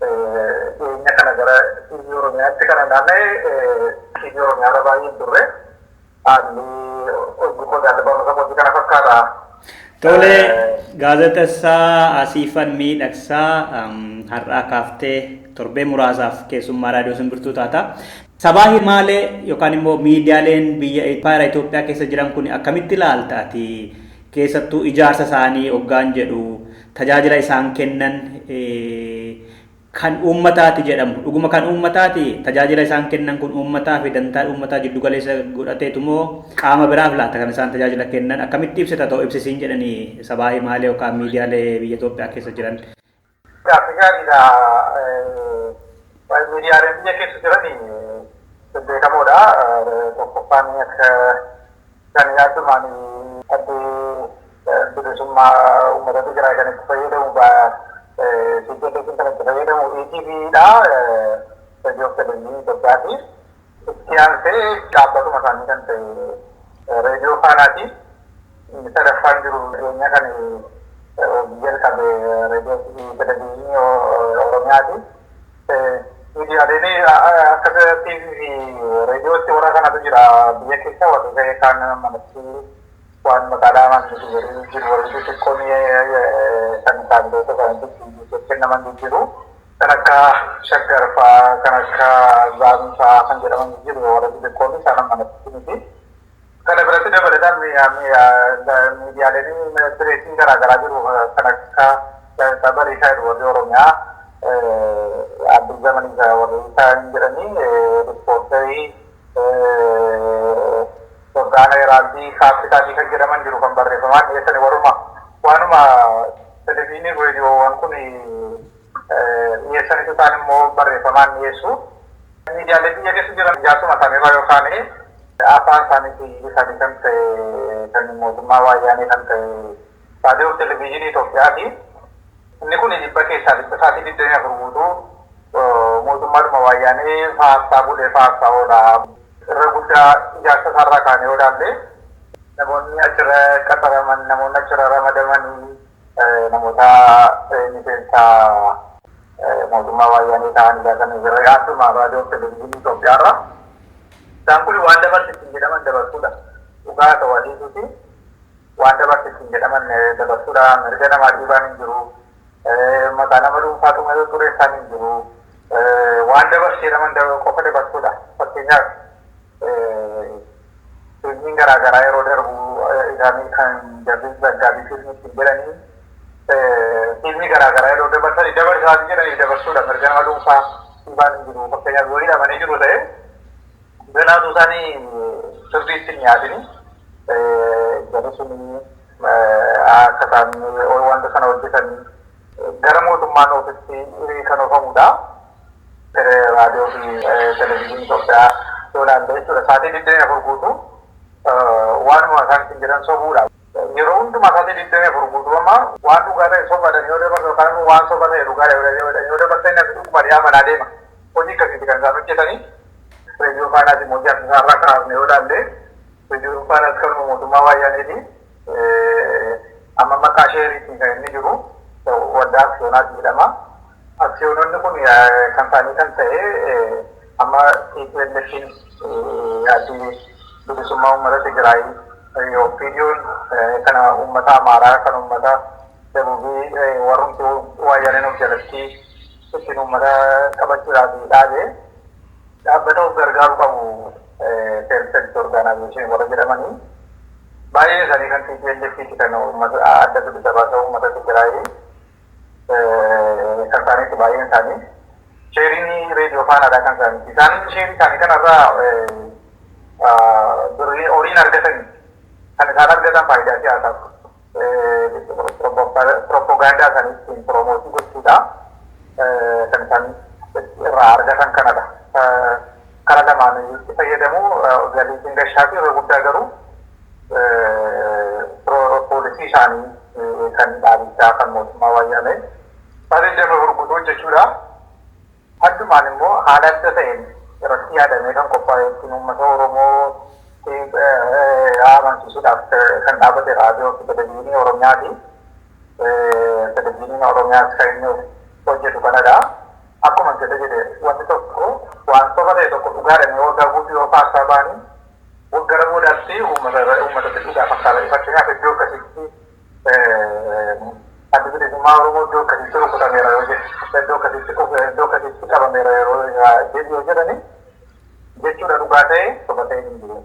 Dhiyeenya kana gara TV Oromiyaatti kana naanna'e TV Oromiyaarra baay'ee hin turre. Haalli hojii koo jaalala barnoota kootii kana fakkaata. Tole, gaazexessaa Asiifan Miidhagsaa, har'aa kaaftee torbee muraasaaf keessummaa raadiyoo Simbirtuu taata. Sabaa himaalee yookaan immoo miidiyaaleen biyya impaayera Itoophiyaa keessa jiran kun akkamitti ilaalta ati? Keessattuu ijaarsa isaanii hoggaan jedhu, tajaajila isaan kennan kan uummataati jedhamu dhuguma kan uummataati? Tajaajila isaan kennan kun uummataa fi dantaa uummataa jiddu galeessa godhateetu moo qaama biraaf laata kan isaan tajaajila kennan? Akkamitti ibsita ta'u ibsisiin jedhanii sabaa himaalee yookaan miidiyaalee biyya Itoophiyaa keessa jiran? Gaaffii gaariidha. Miidiyaaleen biyya keessa jiran beekamoodha. Tokkoffaan akka kan yaaddumaan addee bilisummaa uummata Tigraay kan itti fayyadamu, TPLF kan itti fayyadamu ETV dha. Raadiyoo fi Televezyiinii Itoophiyaati. Itti aansee dhaabbatuma isaanii kan ta'e reediyoo Faanaati. Inni sadaffaan jiru dhiyeenya kan hojii jalqabe reediyoo fi Televezyiinii Oromiyaati. Miidiyaaleen akka TV fi reediyootti warra kanatu jira biyya keessa. Warri gahee kaan manatti waan maqaa dhaaman miti, warri jiru warri xixiqqoon kan isaaniilota isaaniitti kennaman jiru. Kan akka Shaggar fa'aa, kan akka Zaamii fa'aa kan jedhaman jiru, warra xixiqqoon isaan manatti miti. Kana biratti dabalataan miidiyaaleen pireesiin garaagaraa jiru, kan akka Gaazexaa Bariisaa jedhu warri Oromiyaa, Addis Zamanii warri isaan jedhanii, Riippoortarii, Soddaan Heraaldi, Kaapitaalii kan jedhaman jiru, kan barreeffamaan dhiyeessan warruma waanuma televezyiinii reediyoowwan kun dhiyeessanitu isaan immoo barreeffamaan dhiyeessu. Miidiyaalee biyya keessa jiran ijaarsuma isaaniirraa yookaan afaan isaanii isaanii kan ta'e kan mootummaa Waayyaanee kan ta'e raadiyoo fi televezyiinii Itoophiyaati. Inni kun 100% sa'aatii 24 guutuu mootummaadhuma Waayyaanee faarsaa bulee faarsaa oola. Irra guddaa ijaarsa isaarraa kaanee yoo ilaalle, namoonni achirra qaxaraman, namoonni achirra ramadamanii namoota miseensa mootummaa Waayyaanee ta'anidha kan irra adduma raadiyoo fi televezyiinii Itoophiyaarra. Isaan kun waan dabarsi ittiin jedhaman dabarsuudha. Dhugaa ta'uu adiisuuti waan dabarsi ittiin jedhaman dabarsuudha. Mirga namaa dhiibaan hin jiru. Maqaa nama dhuunfaatu malee xureessaan hin jiru. Waan dabarsi jedhaman qofa dabarsuudha. Fakkeenyaaf, fiilmiin garaagaraa yeroo darbu isaanii kan jarri zaggaabii fiilmii ittiin jedhanii fiilmii garaagaraa yeroo dabarsanii dabarsaa jedhanii dabarsuudha. Mirga nama dhuunfaa dhiibaan hin jiru. Fakkeenyaaf, yoo hidhamanii jiru ta'e ganaatu isaanii sirriitti hin nyaatini. Jarri sun akka isaan wanta sana hojjetan gara mootummaan ofitti kan oofamudha. Raadiyoo fi televezyiinii Itoophiyaa yoo ilaalle jechuudha. Sa'aatii 24 guutuu waanuma isaan ittiin jedhan sobuudha. Yeroo hundumaa sa'aatii 24 guutuu amma waan dhugaa ta'e sobaadhaan yoo dabarse yookaan immoo waan soba ta'e dhugaa yoo dabarse namni dhuguma dhiyaa manaa deema. Hojii akkasiiti kan isaan hojjetanii. Reediyoo Faanaas immoo ijaarsa isaarraa kaasne yoo ilaalle, reediyoo Faanaas kanuma mootummaa Waayyaaneeti. Amma maqaa sheeriitiin kan inni jiru waldaa aksiyoonaati jedhama. Aksiyoononni kun kan isaanii kan ta'e amma TPLFin, addi bilisummaa uummata Tigraay, OPDOn kana uummata Amaaraa, kan uummata Dabuubii, warrumti Waayyaaneen of jalatti ittiin uummata qabachuudhaaf dhaabe, dhaabbata of gargaaru qabu, self help organization warra jedhamanii, baay'ee isaanii kan TPLF kan uummata adda bilisa baasa uummata Tigraay kan isaaniitti baay'een isaanii. Sheeriin reediyoo Faanaadha kan isaaniiti. Isaan sheerii isaanii kanarraa birrii horiin argatanii kan isaan argatan faayidaa siyaasaaf propagaandaa isaanii ittiin promote gochuudha kan isaan irraa argatan kanadha. Kara lamaan itti fayyadamu, galii gashaa fi irra guddaa garuu poolisii isaanii kan dhaabichaa kan mootummaa Waayyaanee sa'aatii 24 guutuu hojjechuudha. Addumaan immoo haala adda ta'een irratti yaadamee kan qophaa'e ittiin uummata Oromoo amansiisuudhaaf kan dhaabate raadiyoo fi televizyiinii Oromiyaati. Televizyiiniin Oromiyaas kan inni hojjetu kanadha. Akkuma jedhe wanti tokko waan soba ta'e tokko dhugaadhaan yoo waggaa yoo faarsaa ba'anii gara boodaatti uummatatti dhugaa fakkaata. Fakkeenyaaf iddoo akkasitti adda bilisummaa Oromoo iddoo akkasitti rukutameera yoo jedhu iddoo akkasitti iddoo akkasitti qabameera yeroo jedhu yoo jedhani jechuudha dhugaa ta'e soba ta'e hin jiru.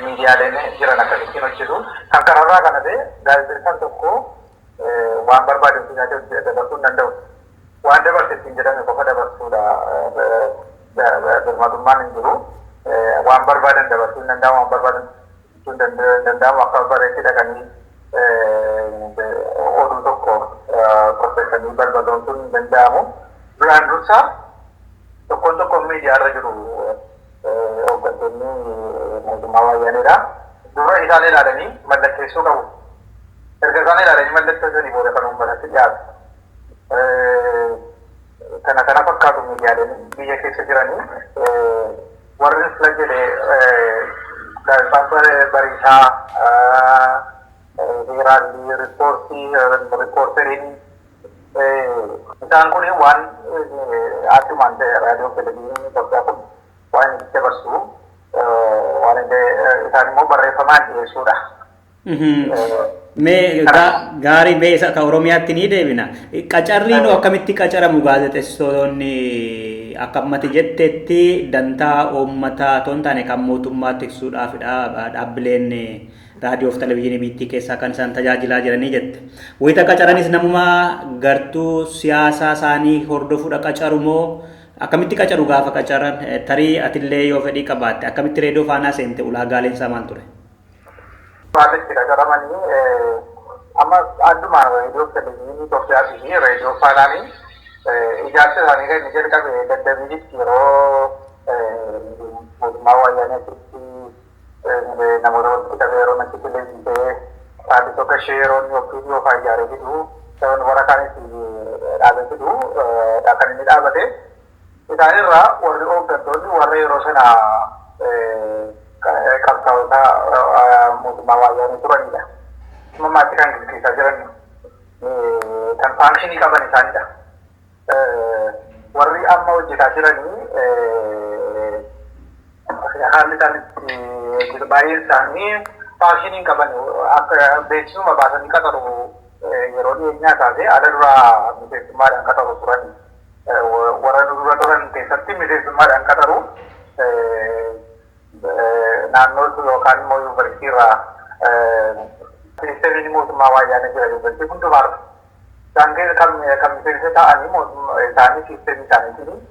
Miidiyaaleen jiran akkasittiin hojjetu. Kan kanarraa kana ta'e gaazexeessaan tokko waan barbaade ofii isaatii dabarsuu hin danda'u. Waan dabarse ittiin jedhame qofa dabarsuudha. Birmadummaan hin jiru. Waan barbaadan dabarsuu hin danda'amu, waan barbaadan hin danda'amu akka barbaadetti dhaqanii oduu tokko qopheessanii balbaloomsuun hin danda'amu. Duraan dursa tokkoon tokkoon miidiyaarra jiru hooggantoonni mootummaa wayyaaneedha. Dura isaan ilaalanii mallatteessuu qabu. Erga isaan ilaalanii mallatteessanii booda kan uummatatti dhiyaatu. Kana kana fakkaatu miidiyaaleen biyya keessa jiranii warri fila jedhe gaazexaan bariisaa heeraalli riippoortii riippoorteriin isaan kun waan addumaan ta'e raadiyoo televizyiiniin Itoophiyaa kun waan inni dabarsu waan isaan immoo barreeffamaan dhiyeessuudha. Mee gaarii mee isa akka Oromiyaatti ni deebina. Qacarriin akkamitti qacaramu gaazexeessitoonni akka ammati jettetti dantaa uummataa otoo hin taane kan mootummaa tiksuudhaafidha dhaabbileen raadiyoo fi televizyiinii biyyattii keessaa kan isaan tajaajilaa jiranii jette. Wayita qacaranis namuma gartuu siyaasaa isaanii hordofuudha qacaru moo akkamitti qacaru gaafa qacaran tarii atillee yoo fedhii qabaatte akkamitti reediyoo faanaa seente ulaagaaleen isaa maal ture? Maalitti qacaramanii amma addumaan reediyoo televizyiinii Itoophiyaa fi reediyoo faanaanii ijaarsa isaanii kan inni jalqabe daddabiilitti yeroo mootummaa wayyaaneetti namoota walitti qabee yeroo natti leenjisee dhaabbii tokko ishee yeroo inni ofiif yoo faa ijaaree fidu warra kaanis dhaabee fidu kan inni dhaabate isaanirraa warri hooggantoonni warra yeroo sana qabsaa'ota mootummaa waayyaanii turanidha. Mammaatti kan gaggeessaa jiran kan faankishinii qaban isaanidha. Warri amma hojjetaa jiranii haalli isaan itti baay'een isaanii faankishinii qaban akka beeksisuma baasanii qaxaru yeroo dhiyeenyaa kaasee ala duraa miseensummaadhaan qaxaru turan. Warra dura turan keessatti miseensummaadhaan qaxaru. Naannoo yookaan immoo yuunivarsiitii irraa ministeerri mootummaa waayyaanee jira yuunivarsiitii hundumaarra. Isaan keessa kan miseensa ta'anii isaanii siisteemii isaaniitiin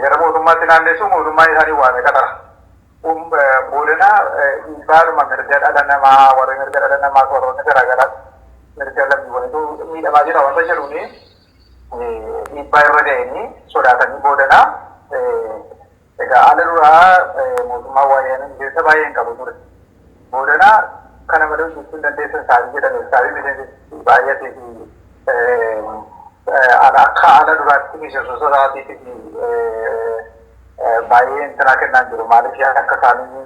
gara mootummaatti naannessu mootummaan isaanii waamee qaxara. Boodana dhiibbaadhuma mirga dhala namaa warra mirga dhala namaa warroota garaagaraa mirga lammiiwwaniitu miidhamaa jira wanta jedhuuni dhiibbaa irra ga'anii sodaatanii boodana egaa ala duraa mootummaa waayyaanee miseensa baay'ee hin qabu ture. Boodana kana malee hojjechuu hin dandeessan saabii jedhame saabii miseensi baay'atee fi akka ala duraatti miseensota isaatiif baay'ee intinaa kennaan jiru. Maaliif akka isaanii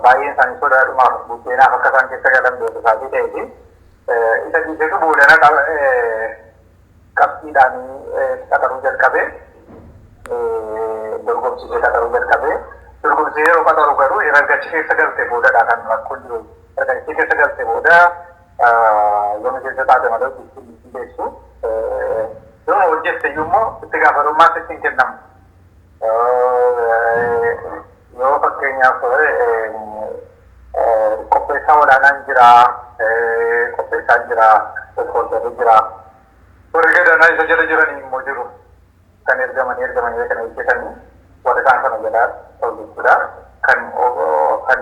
baay'een isaanii sodaadhumaaf buddeenaaf akka isaan keessa galan beeku isaatii ta'ee fi isa dhiisetu boodana qabxiidhaan qaxaruu jalqabe. Dorgomsiisee qaxaruu jalqabe. Dorgomsiisee yeroo qaxaru garuu erga achi keessa galte boodadha kan rakkoon jiru. Erga achi keessa galte booda yoo miseensa taate malee hojjechuu hin beektu. Yoo hojjette iyyuu immoo itti gaafatamummaan sitti hin kennamu. Yoo fakkeenyaaf qopheessaa olaanaan jira, qopheessaan jira, riippoortarri jira. Warri gadanaa isa jala jiran immoo jiru. Kan ergamanii ergamanii kan hojjetanii warra isaan sana jalaa ta'u jechuudha. Kan kan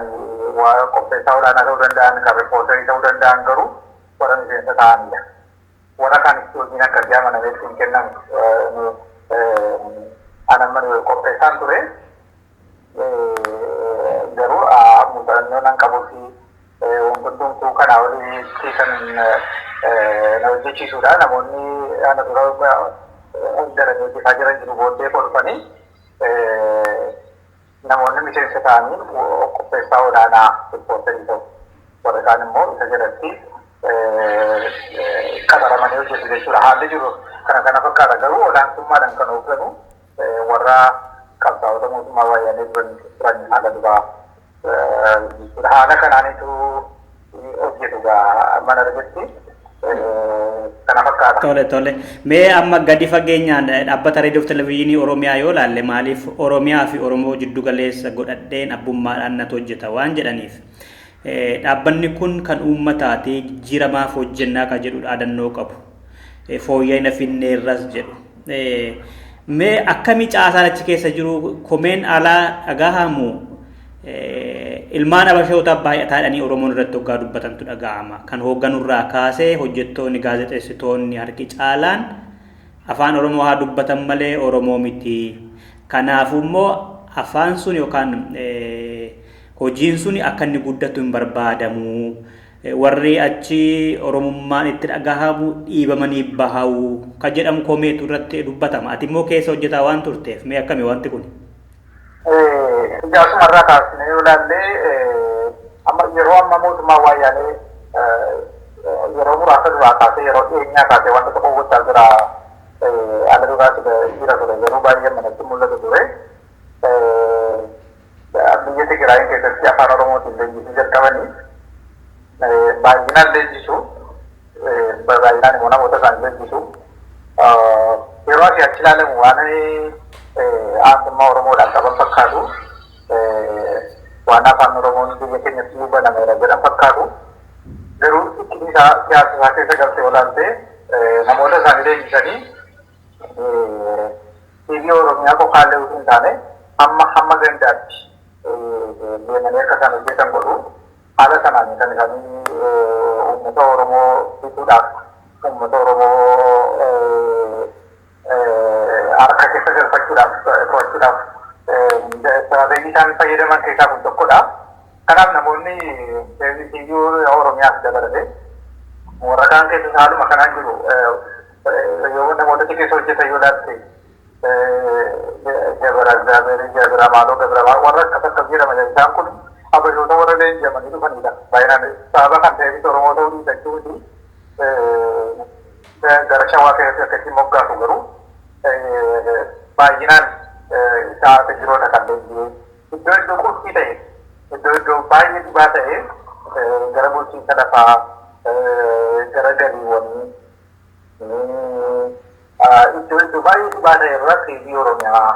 qopheessaa olaanaa ta'uu danda'an, kan riippoortarii ta'uu danda'an garuu warra miseensa ta'anidha. Warra kaanitti hojiin akkasii amanamee ittiin kennamu. Ani amma qopheessaan ture garuu muuxannoo nan qabuu fi wantoonni kanaa olitti kan na hojjechiisudha. Namoonni ana dura galanii hojjetaa jiran jiru booddee kolfanii namoonni Namoonni miseensa ta'anii qopheessaa olaanaa riippoortarii ta'u. Warri kaan immoo isa jalatti qaxaramanii hojjetu jechuudha. Haalli jiru kana kana fakkaata garuu olaantummaadhaan kan hoogganu warra qabsaa'ota mootummaa wayyaanee turan haala duraa jechuudha. Haala kanaanitu hojjetu gaa mana argatti kana fakkaata. Tole tole. Mee amma gadi fageenyaan dhaabbata reediyoo fi televezyiinii Oromiyaa yoo laalle maaliif Oromiyaa fi Oromoo jiddu galeessa godhadheen abbummaadhaan natu hojjeta waan jedhaniif. Dhaabbanni kun kan uummataati jijjiiramaaf hojjennaa kan jedhu dhaadannoo qabu. Fooyya'ina finneerras jedhu. Mee akkamii caasaan achi keessa jiru komeen alaa dhagahamu ilmaan abashootaa baay'ataadhanii Oromoon irratti hoggaa dubbatantu dhaga'ama. Kan hoogganurraa kaasee hojjettoonni gaazexeessitoonni harki caalaan afaan Oromoo haa dubbatan malee Oromoo miti. Kanaafuu immoo afaan sun yookaan hojiin sun akka inni guddatu hin barbaadamu. Warri achi Oromummaan itti dhagahamu dhiibamanii bahawu kan jedhamu komeetu irratti dubbatama. Ati immoo keessa hojjetaa waan turteef mee akkami wanti kun? Ijaarsuma irraa kaasnee yoo ilaalle amma yeroo amma mootummaa wayyaanee yeroo muraasa duraa kaasee yeroo dhiyeenyaa kaasee wanta tokko gochaa jira ala duraas jira ture yeroo baay'ee manatti mul'atu ture. Biyya Tigraayin keessatti afaan Oromootiin leenjisuu jalqabanii baay'inaan leenjisu baay'inaan immoo namoota isaanii leenjisu yeroo asii achi ilaalamu waan aantummaa Oromoodhaan qaban fakkaatu waan afaan Oromoon biyya keenyatti banameera jedhan fakkaatu garuu ittiin isaa siyaasa isaa keessa galtee olaaltee namoota isaanii leenjisanii TV Oromiyaa qofaallee utuu hin taane hamma hamma gandaatti deemanii akka isaan hojjetan godhu haala sanaan kan isaanii uummata Oromoo bituudhaaf uummata Oromoo harka keessa galfachuudhaaf to'achuudhaaf sababii isaan fayyadaman keessaa kun tokkodha. Kanaaf namoonni TV Oromiyaaf dabalate warra kaan keessa haaluma kanaan jiru yoo namoota keessa hojjetan yoo ilaalte Gabra Gabra Gabra Maaloo Gabra Maaloo warra akkas akkas jedhama isaan kun abashoota warra leenji'amanii dhufanidha. Baay'inaan sababa kan ta'eef Oromoo ta'uu dhiisachuu miti gara Shawaa keessatti akkasitti moggaasu garuu baay'inaan isaa jiroota kan leenji'ee iddoo iddoo qulfii ta'e iddoo iddoo baay'ee dhibaa ta'e gara bulchiinsa lafaa gara galiiwwanii iddoo iddoo baay'ee dhibaa ta'e irra TV Oromiyaa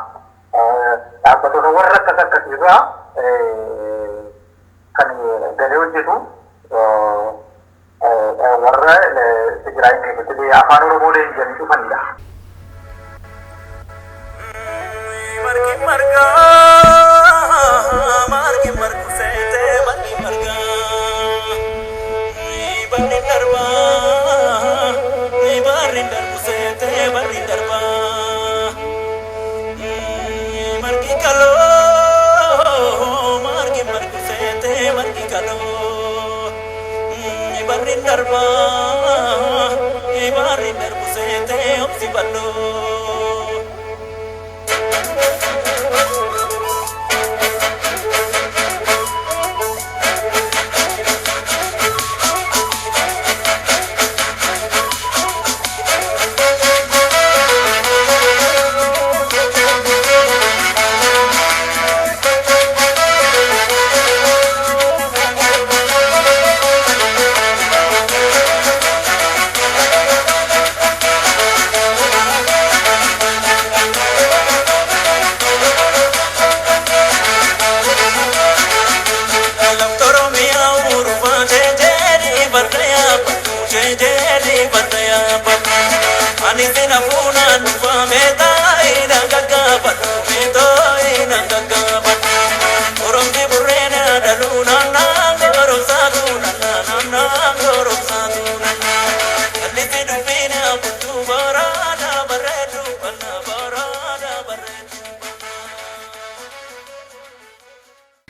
dhaabbatoota warra akkas akkasii irraa kan galee hojjetu warra Tigraayin keessatti afaan Oromoo leenji'anii dhufanidha. Margi marga, margi margu seete margi marga, barri darba, barri darbu seete barri darba, margi kaloo, margi margu seete margi kaloo, barri darba, barri darbu seete obsi baloo.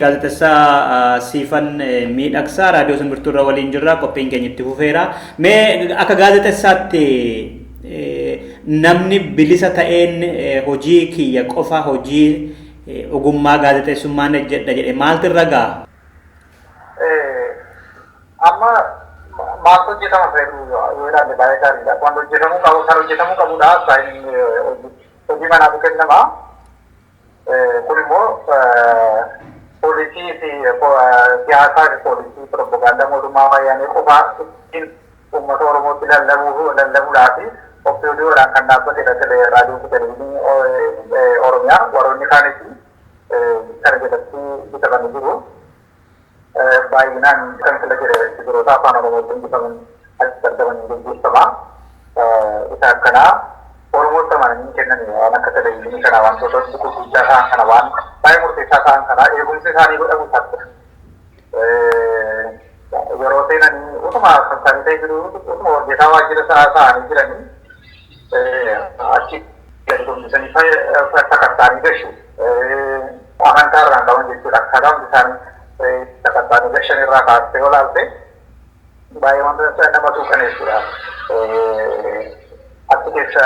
Gaazexessaa Siifan Miidhagsaa raadiyoo Simbirtuu irra waliin jirra qophiin keenya itti fufeera. Mee akka gaazexessaatti namni bilisa ta'een hojii kiyya qofa hojii Ogummaa gaazexeessummaan hojjedha jedhe maaltu irra ga'a? Amma maaltu hojjetama fedhu yoo ilaalle baay'ee gaariidha. Waan hojjetamuu qabu kan hojjetamuu qabudha. Hojii manaatu kennama. Kun immoo poolisii fi siyaasaa fi poolisii piroopagaandaa mootummaa wayyaanee qofaa ittiin uummata Oromootti lallabuudhaaf OPDOdhaan kan dhaabbatedha. Raadiyoo fi televezyiinii Oromiyaa warroonni kaanis kana jalatti bitamanii jiru. Baay'inaan kan fila jedhe sibiirota afaan Oromootti bitaman achitti argamanii gaggeeffama. Isa akkanaa Oromootti amananii kennan waan akka televezyiinii kana, wantoota gurguddaa ta'an kana, waan baay'ee murteessaa ta'an kana eegumsi isaanii godhamu isaatti. Yeroo seenanii utuma kan ta'e jiru, utuma hojjetaa waajjira isaa ta'anii jiranii achi gadi gombisanii sakatta'anii gashu. Amantaa irraan qaban jechuudha. Akkaataa hundi isaanii sakatta'anii gashan irraa kaastee olaalte baay'ee wanta nama suukaneessudha. Achi keessa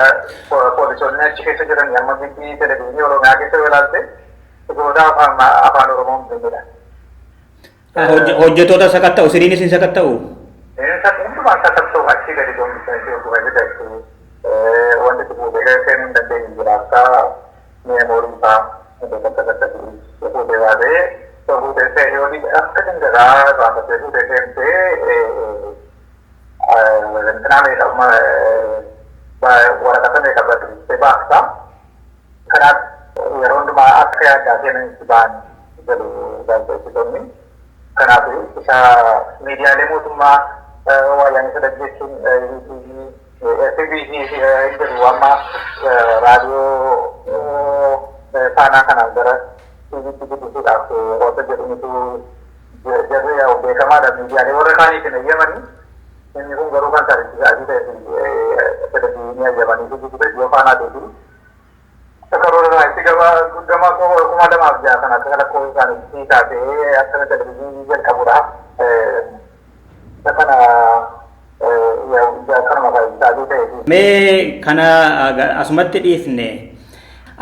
poolisoonni achi keessa jiran amma biyyi televezyiinii Oromiyaa keessa yoo ilaalte goota afaan Oromoo hin beeknedha. Hojjettoota sakatta'u, siriinis hin sakatta'u? Hundumaan sakatta'u, achi gadi gombisanii oguma bitachuu wanti itti fuudhee seenuu hin dandeenye jira, akka meemoorii fa'aa wantoota akkas akkasii fuudhee baatee fuudhee seenee akka dingataa baafatee fuudhee seentee intinaa meeqa waraqata meeqa barreessitee baafta. Kanaaf yeroo hundumaa akka yaaddaa seenanitti ba'an jedhu gaazexeessitoonni. Kanaaf isa miidiyaalee mootummaa wayyaanee sadan jechuun FBC jedhu amma raadiyoo faanaa kanaan gara TVtti guddisuudhaaf wanta jedhutu jarri yaa'u beekamaadha. Miidiyaalee warra kaaniif hin eeyyamanii, inni kun garuu kan taasisaa adii ta'e televezyiinii eeyyamanii guddisuu yoo faanaa ta'e karoora isaa itti gama 2006 kana akka lakkoofsa isaaniitti kaasee akka televezyiinii jalqabuudhaaf isa kana kanuma taasisaa ta'e. Mee kana asumatti dhiifne,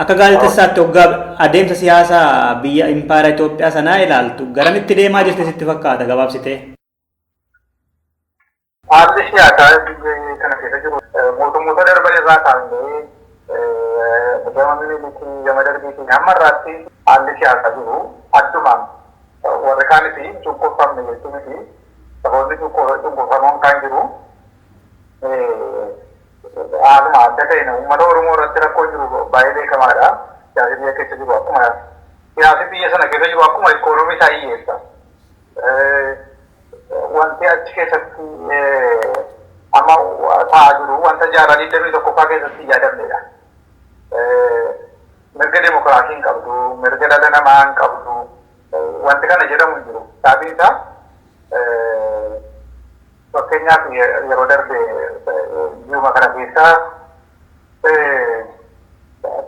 akka gaazexeessaatti hoggaa adeemsa siyaasaa biyya impaayera Itoophiyaa sanaa ilaaltu garamitti deemaa jirti sitti fakkaata gabaabsitee? Haalli siyaasaa biyya kana keessa jiru mootummoota darban irraa kaasnee gama Minilikii, gama Darbiitiin hamma irraatti haalli siyaasaa jiru addumaan warri kaanis hin cunqurfamne jechuu miti. Saboonni cunqurfamoon kan jiru haaluma adda ta'een uummata Oromoo irratti rakkoo jiru baay'ee beekamaadha. Siyaasni biyya keessa jiru akkuma siyaasni biyya sana keessa jiru akkuma ikoonoomii isaa hiyyeessa. Wanti achi keessatti amma ta'aa jiru wanta jaarraa 21ffaa keessatti hin yaadamnedha. Mirga demokiraasii hin qabdu, mirga dhala namaa hin qabdu, wanti kana jedhamu hin jiru. Sababiin isaa fakkeenyaaf yeroo darbe ji'uma kana keessa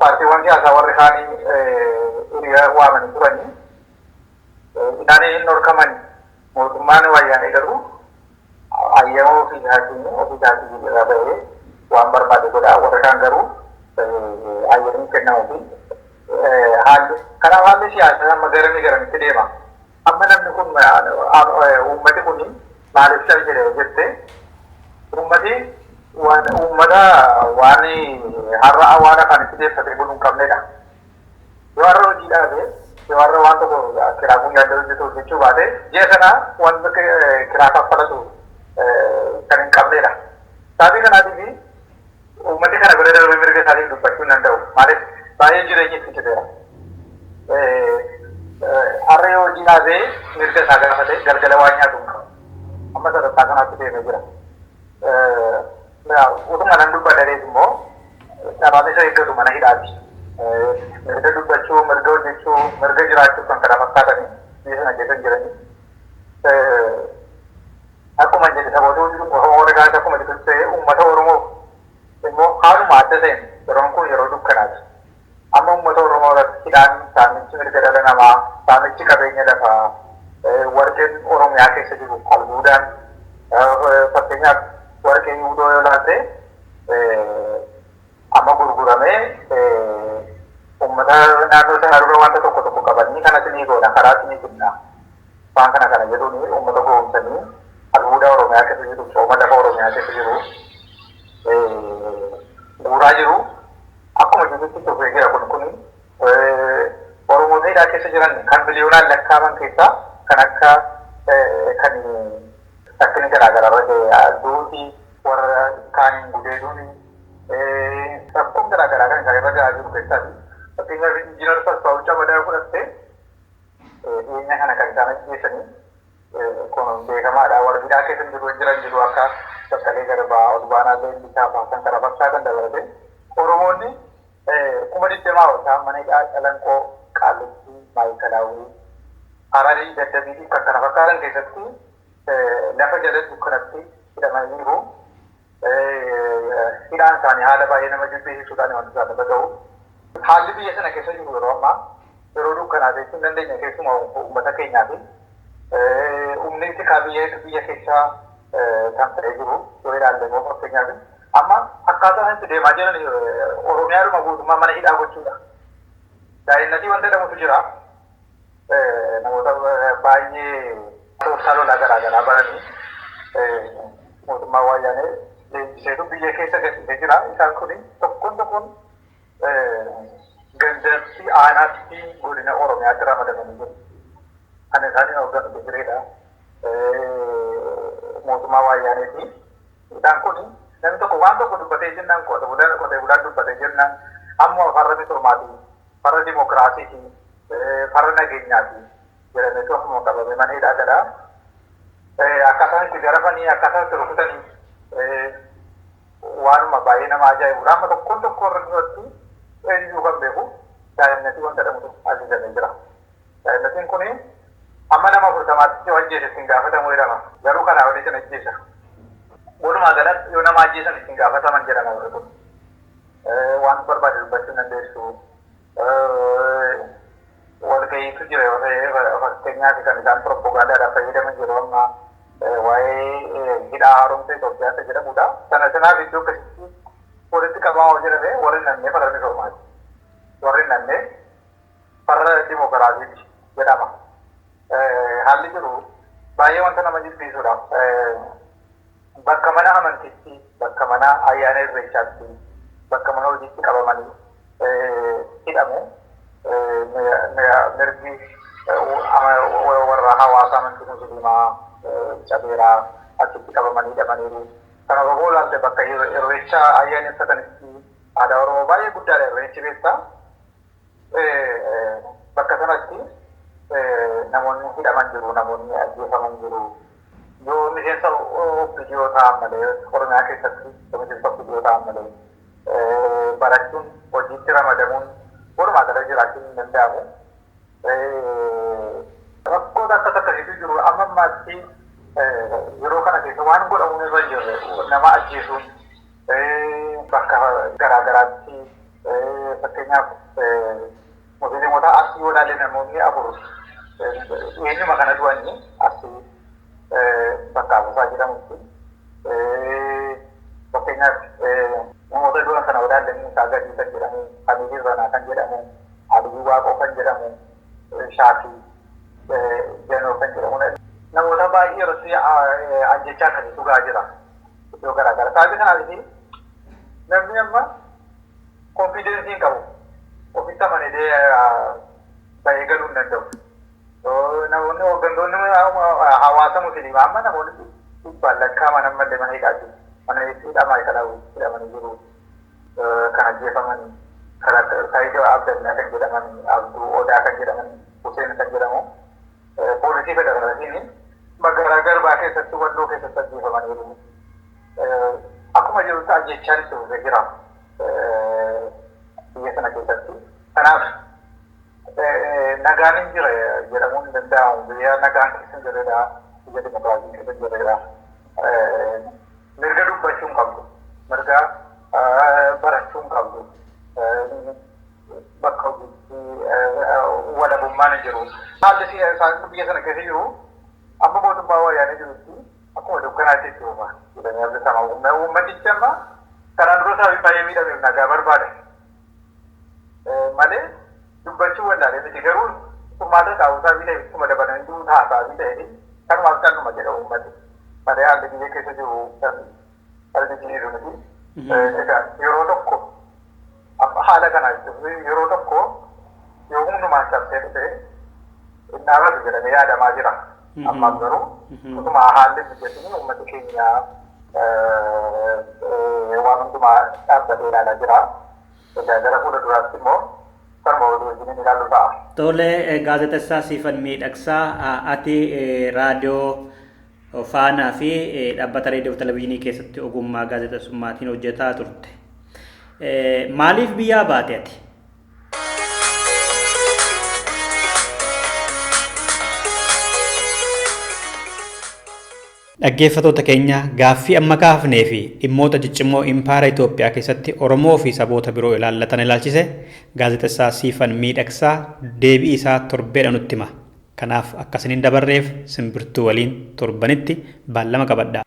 paartiiwwan siyaasaa warri kaanii hiriira waamanii turanii isaanii hin dhorkamani. Mootummaan wayyaanee garuu hayyama ofii isaatiin irraa bahee waan barbaade godha. Warri kaan garuu hayyamni kennamuufi haalli kanaaf haalli siyaasaa amma garamii garamitti deema. Amma namni kun, uummati kun maaliif cal jedhe jette, uummati waan uummata waan har'a waan afaan itti deeffatee bulu hin qabnedha. Yoo har'a hojii dhaabe, yoo har'a waan tokko kiraa kun yaadda hojjetu hojjechuu baate, ji'a sana wanta kiraa kaffalatu kan hin qabnedha. Sababii kanaatiif uummati kana bira darbee mirga isaatiif dubbachuu hin danda'u. Maaliif? Baay'ee jireenyi itti citeera. Har'a yoo hojii dhaabee mirga isaa gaafate galgala waan nyaatu hin qabu. Amma sadarkaa kanaatti deemee jira. Utuma nan dubbadharees immoo carraan isa eeggatu mana hidhaati. Mirga dubbachuu, mirga hojjechuu, mirga jiraachuu kan kana fakkaatanii biyya sana keessa hin jiranii. Akkuma jedhe saboota hojii Oromoo warra kaanis akkuma jedhu ta'e, uummata Oromoo immoo haaluma adda ta'een yeroon kun yeroo dukkanaati. Amma uummata Oromoo irratti hidhaan, saamichi mirga dhala namaa, saamichi qabeenya lafaa, warqeen Oromiyaa keessa jiru albuudaan, fakkeenyaaf warqee Yihuudoo yoo ilaalte amma gurguramee uummata Uummata naannoo sanaa dura wanta tokko tokko qabanii kanas ni goona, karaas ni finna. Waan kana kana jedhuun uummata gowwoomsanii albuuda Oromiyaa keessa jiru, cooma lafa Oromiyaa keessa jiru guuraa jiru. Akkuma jirutti dhufee jira kun kuni Oromoota hidhaa keessa jiran kan miliyoonaan lakkaa'aman keessaa kan akka kan rakkinni garaagaraa irra ga'e duuti warra kaaniin gudeeduun rakkoon garaagaraa kan isaan irra ga'aa jiru keessaati. Fakkeenyaaf Injiinar Tasfaa'uu Camadaa fudhattee dhiyeenya kana kan isaan ajjeesanii kun beekamaadha. Warri hidhaa keessa jiru jiran jiru akka Baqqalee Garbaa, Olbaanaa Leellisaa fa'aa kan kana fakkaatan dabalatee Oromoonni 20,000 ol ta'an mana hidhaa Calanqoo, Qaallittii, Maayikalaawwii, Hararii, Daddabii fi kan kana fakkaatan keessatti lafa jala dukkanatti hidhamanii jiru. Hidhaan isaanii haala baay'ee nama jibbisiisuudhaan wanti isaan irra ga'u. Haalli biyya sana keessa jiru yeroo ammaa yeroo dukkanaa jechuu hin dandeenya keessumaa uummata keenyaaf. Humni tikaa biyya keessaa kan ta'ee jiru yoo ilaalle immoo fakkeenyaaf amma akkaataa itti deemaa jiran Oromiyaadhuma guutummaa mana hidhaa gochuudha. Daa'imnatii wanta jedhamutu jira. Namoota baay'ee tooftaa lolaa garaagaraa baranii mootummaa Wayyaanee leenjiseetu biyya keessa gadhiisee jira. Isaan kun tokkoon tokkoon gandatti aanaatti godina Oromiyaatti ramadamanii jiru. Kan isaan hoogganu Tigireedha. Mootummaa Wayyaaneeti. Isaan kun namni tokko waan tokko dubbatee jennaan qotee bulaan dubbatee jennaan amma farra misoomaati, farra dimokiraasiiti, farra nageenyaati jedhameetu akkuma qabamee mana hidhaa gala. Akkaataan itti garafanii, akkaataan itti rukutanii waanuma baay'ee nama ajaa'ibudha. Amma tokkoon tokko irratti eenyuu kan beeku daa'imnatii wanta jedhamutu ajajamee jira. Daa'imnatiin kun amma nama 40tti yoo ajjeese ittiin gaafatamu jedhama. Garuu kanaa olii kan ajjeesa. Walumaa galatti yoo nama ajjeesan ittiin gaafataman jedhama warri kun. Waan barbaade dubbachuu hin dandeessu. Walga'iitu jira yoo ta'e fakkeenyaaf kan isaan propagaandaadhaaf fayyadaman yeroo ammaa waa'ee hidhaa haaromsa Itoophiyaa isa jedhamudha. Sana sanaaf iddoo akkasitti walitti qabama yoo jedhame warri nannee farra misoomaati. Warri nannee farra dimokiraasiiti jedhama. Haalli jiru baay'ee wanta nama jibbisiisudha. Bakka mana amantiitti, bakka mana ayyaana irreechaatti, bakka mana hojiitti qabamanii hidhamu. Mirgi warra hawaasa amantii musliimaa cabeeraa achitti qabamanii hidhamaniiru. Kana Oromoo ilaalte bakka irreecha ayyaaneffatanitti aadaa Oromoo baay'ee guddaadha irreechi beektaa. Bakka sanatti namoonni hidhaman jiru, namoonni ajjeefaman jiru. Yoo miseensa OPDO ta'an malee Oromiyaa keessatti miseensa OPDO ta'an malee barachuun hojiitti ramadamuun walumaa gala jiraachuun hin danda'amu. Rakkoon akkas akkasiitu jiru amma ammaatti yeroo kana keessa waan godhamuun irra hin jirre nama ajjeesuun bakka garaa garaatti fakkeenyaaf musliimota Arsii yoo ilaalle namoonni afur eenyuma kana du'anii Arsii bakka Abusaa jedhamutti fakkeenyaaf namoota du'an kana yoo ilaalle Muusaa Gadii kan jedhamu, Hamiid Irranaa kan jedhamu, Aliyyi Waaqoo kan jedhamu, Shaafii Janoo kan jedhamu namoota baay'ee irratti ajjechaa akkasiitu gahaa jira iddoo garaa garaa. Sababii kanaaf namni amma konfiidensii hin qabu. Ofitti amanee bahee galuu hin danda'u. Namoonni hooggantoonni hawaasa musliimaa amma namoonni dhibbaan lakkaa'aman ammallee mana hidhaa jiru. Mana hidhaa maayikalaawwii hidhamanii jiru. Kan ajjeefamanii Saayid Abdallaa kan jedhaman, Abduu Odaa kan jedhaman, Huseen kan jedhamu poolisii federaalaatiin magaalaa Garbaa keessatti Walloo keessatti ajjeefamaniiru. Akkuma jirutti ajjechaan itti fufee jira biyya sana keessatti. Kanaaf nagaan hin jira jedhamuun hin danda'amu. Biyya nagaan keessa hin jirredha. Biyya dimokiraasiin keessa hin jirredha. Mirga dubbachuu hin qabdu. Mirga barachuu hin qabdu. Bakka hojiitti walabummaan hin jiru. Haalli siyaasaa biyya sana keessa jiru amma mootummaa Wayyaanee jirutti akkuma dukkanaatti itti fufa jedhamee abdatama. Uummatichi amma kanaan dura sababii baay'ee miidhameef nagaa barbaada. Malee Dubbachuu wallaalee miti garuu furmaata taa'uusaa biyya ittuma dabalanii du'uu taasaa biyya kanumaaf calluma jedha uummati. Malee haalli biyya keessa jiru kan argisiisu miti. Egaa yeroo tokko haala kana yeroo tokko yoo hundumaan cabsee dhufe hin dhaabatu jedhamee yaadamaa jira. Ammaaf garuu utuma haalli mijatiin uummati keenya waan hundumaa dhaabbatee ilaalaa jira. Egaa gara fuula duraatti immoo kanuma walii wajjin ilaallu ta'a. Tole, gaazexessaa Siifan Miidhagsaa, ati raadiyoo Faanaa fi dhaabbata reediyoo fi televizyiinii keessatti ogummaa gaazexessummaatiin hojjetaa turte. Maaliif biyyaa baate ati? Dhaggeeffattoota keenya, gaaffii amma kaafnee fi dhimmoota ciccimoo impaayera Itoophiyaa keessatti Oromoo fi saboota biroo ilaallatan ilaalchise gaazexessaa Siifan Miidhagsaa deebii isaa torbeedha nutti hima. Kanaaf akka isin hin dabarreef Simbirtuu waliin torbanitti baallama qabadhaa.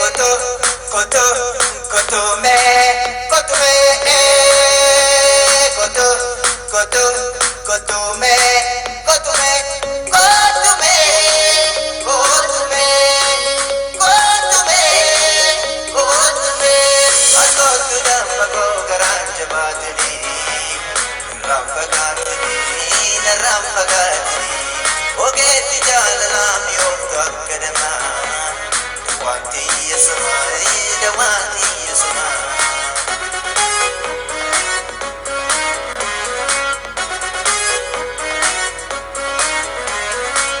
Koto, koto, koto me, koto me, koto, koto, koto me, koto me, koto me, koto me, koto me, koto me. Akotu damma ko garanja baatini, rambagatini, rambagatini. Ogeetti jaalala mi'ooftu akka dammaa. Wanti yasuma, wanti yasuma.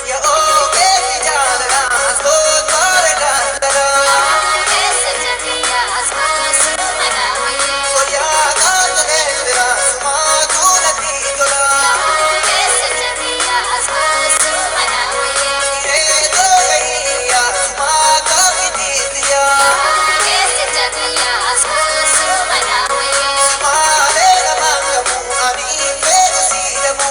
Ya ogeetti jaalala asootoora gaandara. Soyaa kaata leembira sumaatu natti tola. Eedoo yayyaa sumaata fitiitiyaa. Sumaalee namaan qabu ani feetu siidhamu.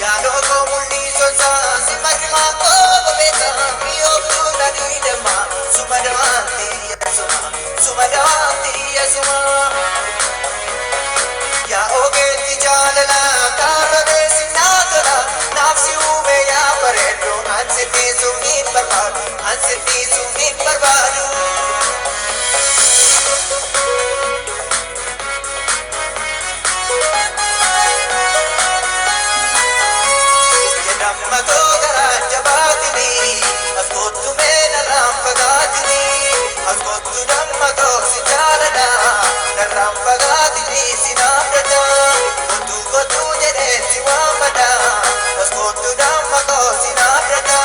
Yaadoo koo mul'isosaa si marmaa koo bobeessa mi'ooftuu na diidama suma dawaanti yasuma suma dawaanti yasuma. Yaa ogeetti jaalala kaarra sinnaa tola naaf si uume yaa bareedu ansi dhiisuu hin barbaadu ansi dhiisuu hin barbaadu. Jedhammatoo garaa jabaatini as kottu mee narraan fagaatini as kottu dammatoo si jaaladha narraan fagaatini si naafdata kottu kottu jedhee si waammadha as kottu dammatoo si naafdata.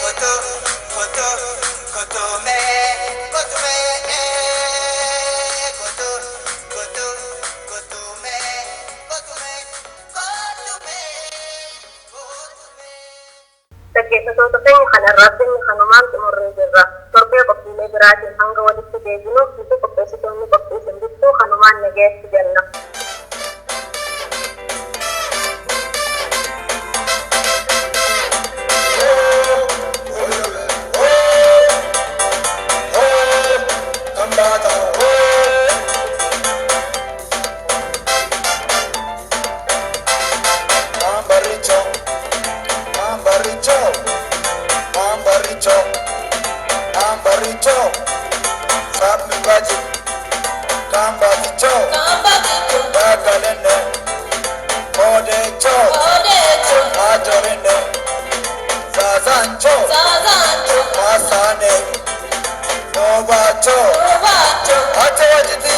Kottu kottu kottu mee kottu mee kottu kottu kottu mee kottu mee kottu mee kottu mee. Dhaggeeffattoota keenya kanarraa binni kanumaan xumurree jirra. Torbee qophiilee biraatiin hanga walitti deebinuuf nuti qopheessitoonni qophii Simbirtuu kanumaan nageessi jenna. Masane, Novacho, Acho.